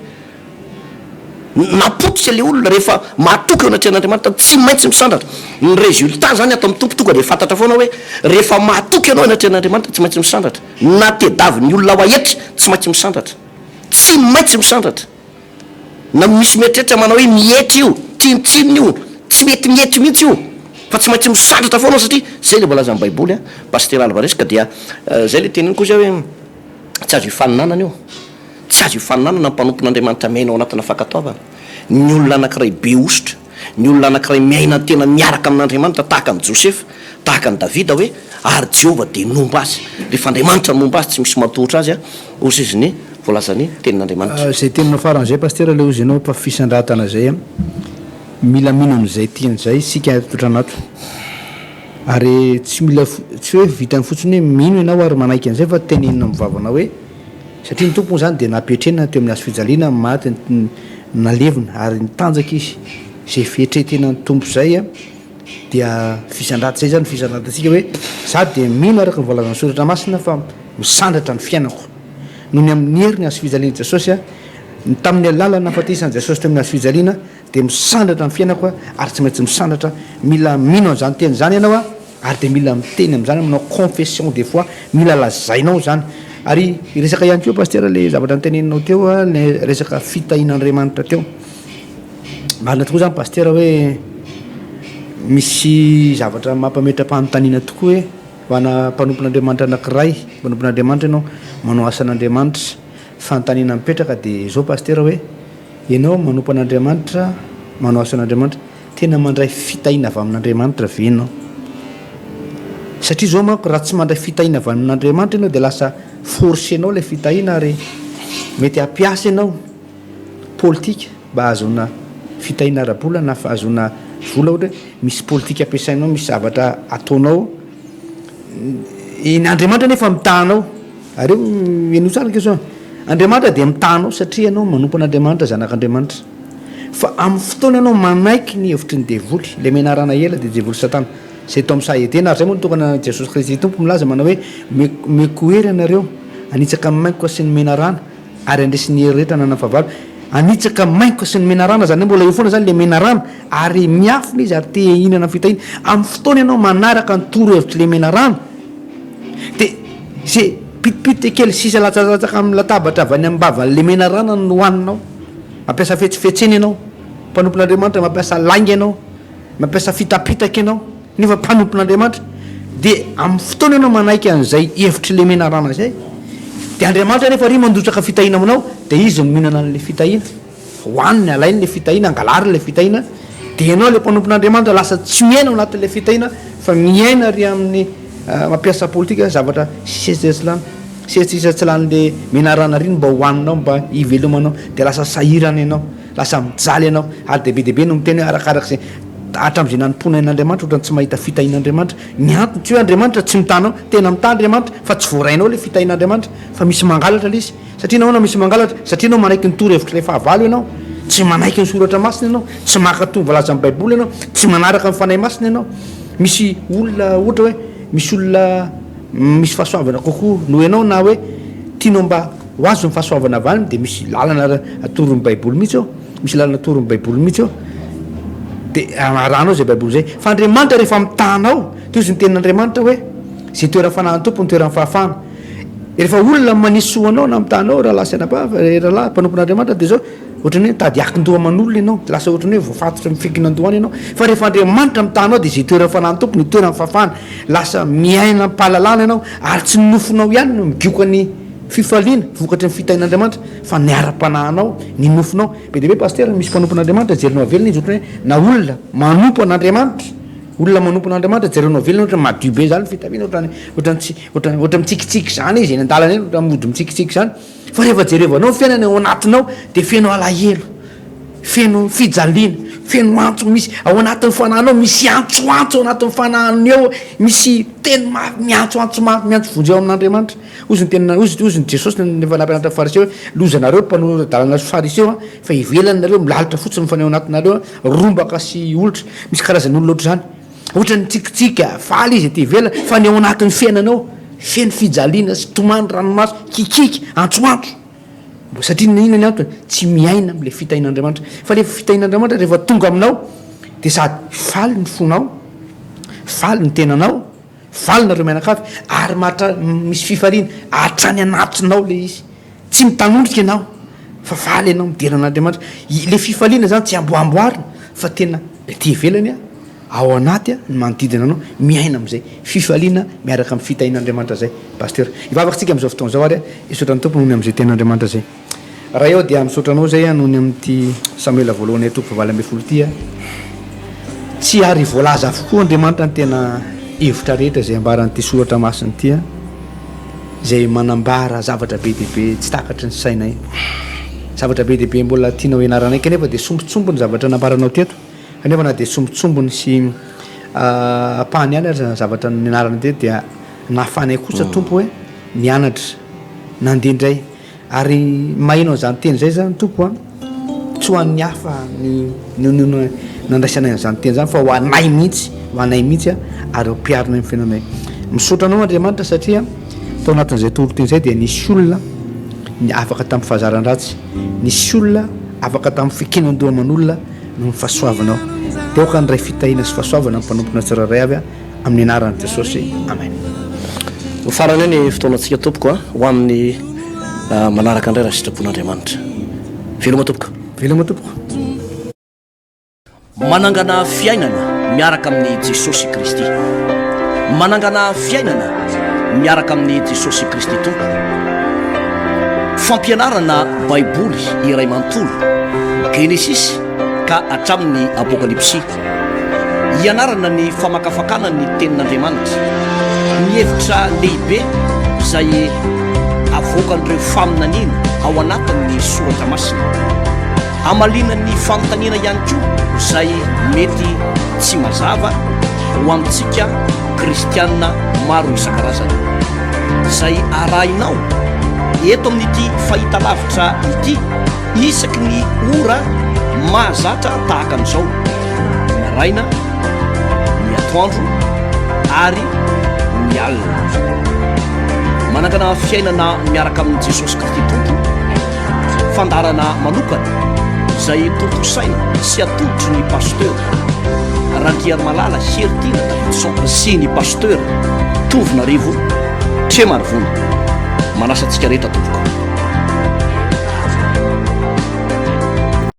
Napotika ilay olona rehefa mahatoky eo anatrehan'Andriamanitra, tsy maintsy misandratra. Ny résultat izany ato amin'ny Tompo tonga dia fantatra foana hoe rehefa mahatoky ianao eo anatrehan'Andriamanitra tsy maintsy misandratra. Na tedavin'ny olona ho ahetry, tsy maintsy misandratra. Tsy maintsy misandratra. Na misy mieritreritra manao hoe mihetry io, tsinontsinona io, tsy mety mihetry mihitsy io, fa tsy maintsy misandratra foana satria zay le voalazan'ny baiboly an, Pasitera Alvarez ka dia zay le teneniko ozy aho hoe tsy azo ifaninanana io, tsy azo ifaninanana ny mpanompon'Andriamanitra miaina ao anatina fankatoavana, ny olona anakiray be hosotra, Ny olona anankiray miaina tena miaraka amin'Andriamanitra tahaka an'i Josefa, tahaka an'i Davida hoe, Ary Jehovah dia nomba azy. Rehefa Andriamanitra nomba azy, tsy misy matohotra azy, hoy izy ny voalazan'ny Tenin'Andriamanitra. Izay teninao farany izay Pasitera ilay hozy ianao fa fisandratana izay an! Mila mino an'izay tiany izay isika ato ary tsy mila tsy hoe vitany fotsiny hoe mino ianao ary manaiky an'izay fa tenenina amin'ny vavanao hoe Satria ny Tompo moa izany dia nampiatrena teo amin'ny hazo fijaliana, maty, nalevina ary nitanjaka Izy. Izay fietren-tenan'ny Tompo izay dia fisandratra, izay izany fisandratantsika hoe za dia mino araka ny voalazan'ny Soratra Masina fa misandratra ny fiainako noho ny amin'ny herin'ny hazo fijalian'i Jesosy, tamin'ny alalan'ny nahafatesan'i Jesosy teo amin'ny hazo fijaliana dia misandratra ny fiainako ary tsy maintsy misandratra, mila mino an'izany teny izany ianao. Ary dia mila miteny amin'izany, manao confession de foi, mila lazainao izany. Ary hiresaka ihany koa Pasitera ilay zavatra noteneninao teo, ilay resaka fitahian'Andriamanitra teo. Marina tokoa izany Pasitera hoe misy zavatra mampametra-panontaniana tokoa hoe ho ana mpanompon'Andriamanitra anankiray, mpanompon'Andriamanitra ianao, manao asan'Andriamanitra. Fanontaniana mipetraka dia izao Pasitera hoe ianao manompo an'Andriamanitra, manao asan'Andriamanitra, Tena mandray fitahiana avy amin'Andriamanitra ve ianao? Satria izao manko, raha tsy mandray fitahiana avy amin'Andriamanitra ianao dia lasa forcer-nao ilay fitahiana ary mety hampiasa ianao politika mba hahazoana fitahiana ara-bola na fahazoana vola ohatra hoe misy politika ampiasainao, misy zavatra ataonao, ny Andriamanitra anefa mitaha anao. Ary henoy tsara ange zao, Andriamanitra dia mitaha anao satria ianao manompo an'Andriamanitra, zanak'Andriamanitra. Fa amin'ny fotoana ianao manaiky ny hevitry ny devoly, ilay menarana ela dia devoly satana, izay tao amin'ny saha Edena, ary izay moa no tonga na Jesosy Kristy Tompo milaza manao hoe, omeko hery ianareo hanitsaka ny maingoka sy ny menarana ary handresy ny hery rehetra ananan'ny fahavalo. Hanitsaka ny maingoka sy ny menarana, izany hoe mbola eo foana izany ilay menarana, ary miafina izy ary te hihinana ny fitahiana. Amin'ny fotoana ianao manaraka ny torohevitr'ilay menarana, Dia ze pitipitika kely sisa latsalatsaka amin'ny latabatra avy any am-bavan'ilay menarana no hohaninao. Mampiasa fetsifetsena ianao, mpanompon'Andriamanitra, mampiasa lainga ianao, mampiasa fitapitaka ianao, nefa mpanompon'Andriamanitra. Dia amin'ny fotoana ianao manaiky an'izay hevitr'ilay menarana izay, dia Andriamanitra anefa ary mandrotsaka fitahiana aminao, dia izy no mihinana an'ilay fitahiana. Hohaniny, alainy ilay fitahiana, angalariny ilay fitahiana, dia ianao ilay mpanompon'Andriamanitra lasa tsy miaina ao anatin'ilay fitahiana fa miaina ary amin'ny mampiasa politika zavatra sisa tsy lany, sisa tsy lanin'ilay menarana ary iny mba hohaninao, mba hivelomanao, dia lasa sahirana ianao, lasa mijaly ianao, ary dia be dia be no miteny hoe arakarak'izay hatramin'izay nanompoana an'Andriamanitra ohatran'ny tsy mahita fitahian'Andriamanitra, ny antony tsy hoe Andriamanitra tsy mitaha anao, tena mitaha Andriamanitra fa tsy voarainao ilay fitahian'Andriamanitra fa misy mangalatra ilay izy. Satria nahoana misy mangalatra? Satria ianao manaiky ny torohevitr'ilay fahavalo ianao, tsy manaiky ny soratra masina ianao, tsy mankatò ny voalazan'ny Baiboly ianao, tsy manaraka ny Fanahy Masina ianao. Misy olona ohatra hoe misy olona misy fahasoavana kokoa noho ianao na hoe tianao mba ho azo ny fahasoavana avy aminy dia misy lalana atoron'ny Baiboly mihitsy eo, misy lalana atoron'ny Baiboly mihitsy eo. Dia arahanao izay Baiboly izay. Fa Andriamanitra rehefa mitaha anao, toy izy ny tenin'Andriamanitra hoe izay toeran'ny fanahin'ny Tompo no toeran'ny fahafahana. Rehefa olona manisy soa anao na mitaha anao rahalahy sy anabavy, eh, rahalahy mpanompon'Andriamanitra dia izao, ohatran'ny hoe mitady hakin-doha aman'olona ianao, dia lasa ohatran'ny hoe voafatotra mifikinan-doha any ianao. Fa rehefa Andriamanitra mitaha anao dia izay toeran'ny fanahin'ny Tompo no toeran'ny fahafahana. Lasa miaina am-pahalalana ianao ary tsy ny nofonao ihany no migoka ny fifaliana vokatry ny fitahian'Andriamanitra fa ny ara-panahinao, ny nofonao. Be dia be pasitera misy mpanompon'Andriamanitra jerenao velona izy ohatran'ny hoe na olona manompo an'Andriamanitra, olona manompo an'Andriamanitra jerenao velona ohatran'ny madio be izany ny fitafiana, ohatran'ny ohatran'ny tsy Ohatran'ny ohatra mitsikitsiky izany izy eny an-dalana eny, ohatran'ny mody mitsikitsiky izany. Fa rehefa jerevanao ny fiainany ao anatinao dia feno alahelo. Feno fijaliana, feno antso misy ao anatin'ny fanahinao, misy antsoantso ao anatin'ny fanahinao ao, misy teny mafy miantsoantso mafy miantso vonjeo amin'Andriamanitra. Hozy ny tenin', hozy hozy ny Jesosy rehefa nampianatra ny fariseo hoe, lozanareo mpanora-dalàna sy fariseo an, fa ivelany nareo milalotra fotsiny fa ny ao anatinareo rombaka sy olitra. Misy karazan'olona ohatr'izany. Ohatran'ny mitsikitsiky, faly izy aty ivelany fa ny ao anatin'ny fiainana ao feno fijaliana sy tomany, ranomaso, kikiky, antsoantso. Satria inona ny antony? Tsy miaina amin'ilay fitahian'Andriamanitra. Fa ilay fitahian'Andriamanitra rehefa tonga aminao dia sady faly ny fonao, faly ny tenanao, faly nareo mianakavy ary mahatra misy fifaliana hatrany anatinao ilay izy. Tsy mitanondrika ianao fa faly ianao midera an'Andriamanitra. Ilay fifaliana izany tsy amboamboarina fa tena aty ivelany ao anaty ny manodidina anao miaina amin'izay fifaliana miaraka amin'ny fitahian'Andriamanitra izay Pasteur. Hivavaka tsika amin'izao fotoana izao ary hisaotra ny Tompo noho ny amin'izay tenin'Andriamanitra izay. Ray ô dia misaotra anao izay noho ny amin'ity Samoela voalohany toko fahavalo ambinifolo ity. Tsy ary voalaza avokoa Andriamanitra ny tena hevitra rehetra izay ambaran'ity soratra masina ity izay manambara zavatra be dia be tsy takatry ny sainay. Zavatra be dia be mbola tianao hianaranay kanefa dia sombintsombiny zavatra nambaranao teto. Kanefa na dia sombintsombiny sy ampahany ihany aza ny zavatra nianarana teto dia nahafahanay kosa Tompo hoe nianatra, nandeha indray. Ary maheno an'izany teny izay izany Tompo a, tsy ho an'ny hafa ny no nandraisanay an'izany teny izany fa ho anay mihitsy, ho anay mihitsy a, ary ampiharinay amin'ny fiainanay. Misaotra anao Andriamanitra satria tao anatin'izay toriteny izay dia nisy olona ny afaka tamin'ny fahazaran-dratsy, nisy olona afaka tamin'ny fikinan-doha aman'olona, noho ny fahasoavanao. Dia aoka handray fitahiana sy fahasoavana ny mpanomponao tsirairay avy amin'ny anaran'i Jesosy. Amen. Ho farany eo ny fotoanantsika tompoko a, ho amin'ny manaraka indray raha sitrapon'Andriamanitra. Veloma tompoko. Veloma tompoko. Manangana fiainana miaraka amin'i Jesosy Kristy. Manangana fiainana miaraka amin'i Jesosy Kristy Tompo. Fampianarana Baiboly iray manontolo, Genesisy ka hatramin'ny Apokalypsy. Hianarana ny famakafakana ny Tenin'Andriamanitra, ny hevitra lehibe izay avoakan'ireo faminaniana ao anatin'ny Soratra Masina. Hamaliana ny fanontaniana ihany koa izay mety tsy mazava ho amintsika kristiana maro isan-karazany. Izay arahinao eto amin'ity fahitalavitra ity isaky ny ora mahazatra tahaka an'izao, ny maraina, ny atoandro ary ny alina. Manangana fiainana miaraka amin'i Jesosy Kristy Tompo. Fandaharana manokana izay tontosaina sy atolotry ny Pasteur Randriarimalala Heritiana Davidson sy ny Pasteur Tovonarivo Tremarivony. Manasa antsika rehetra tompoko.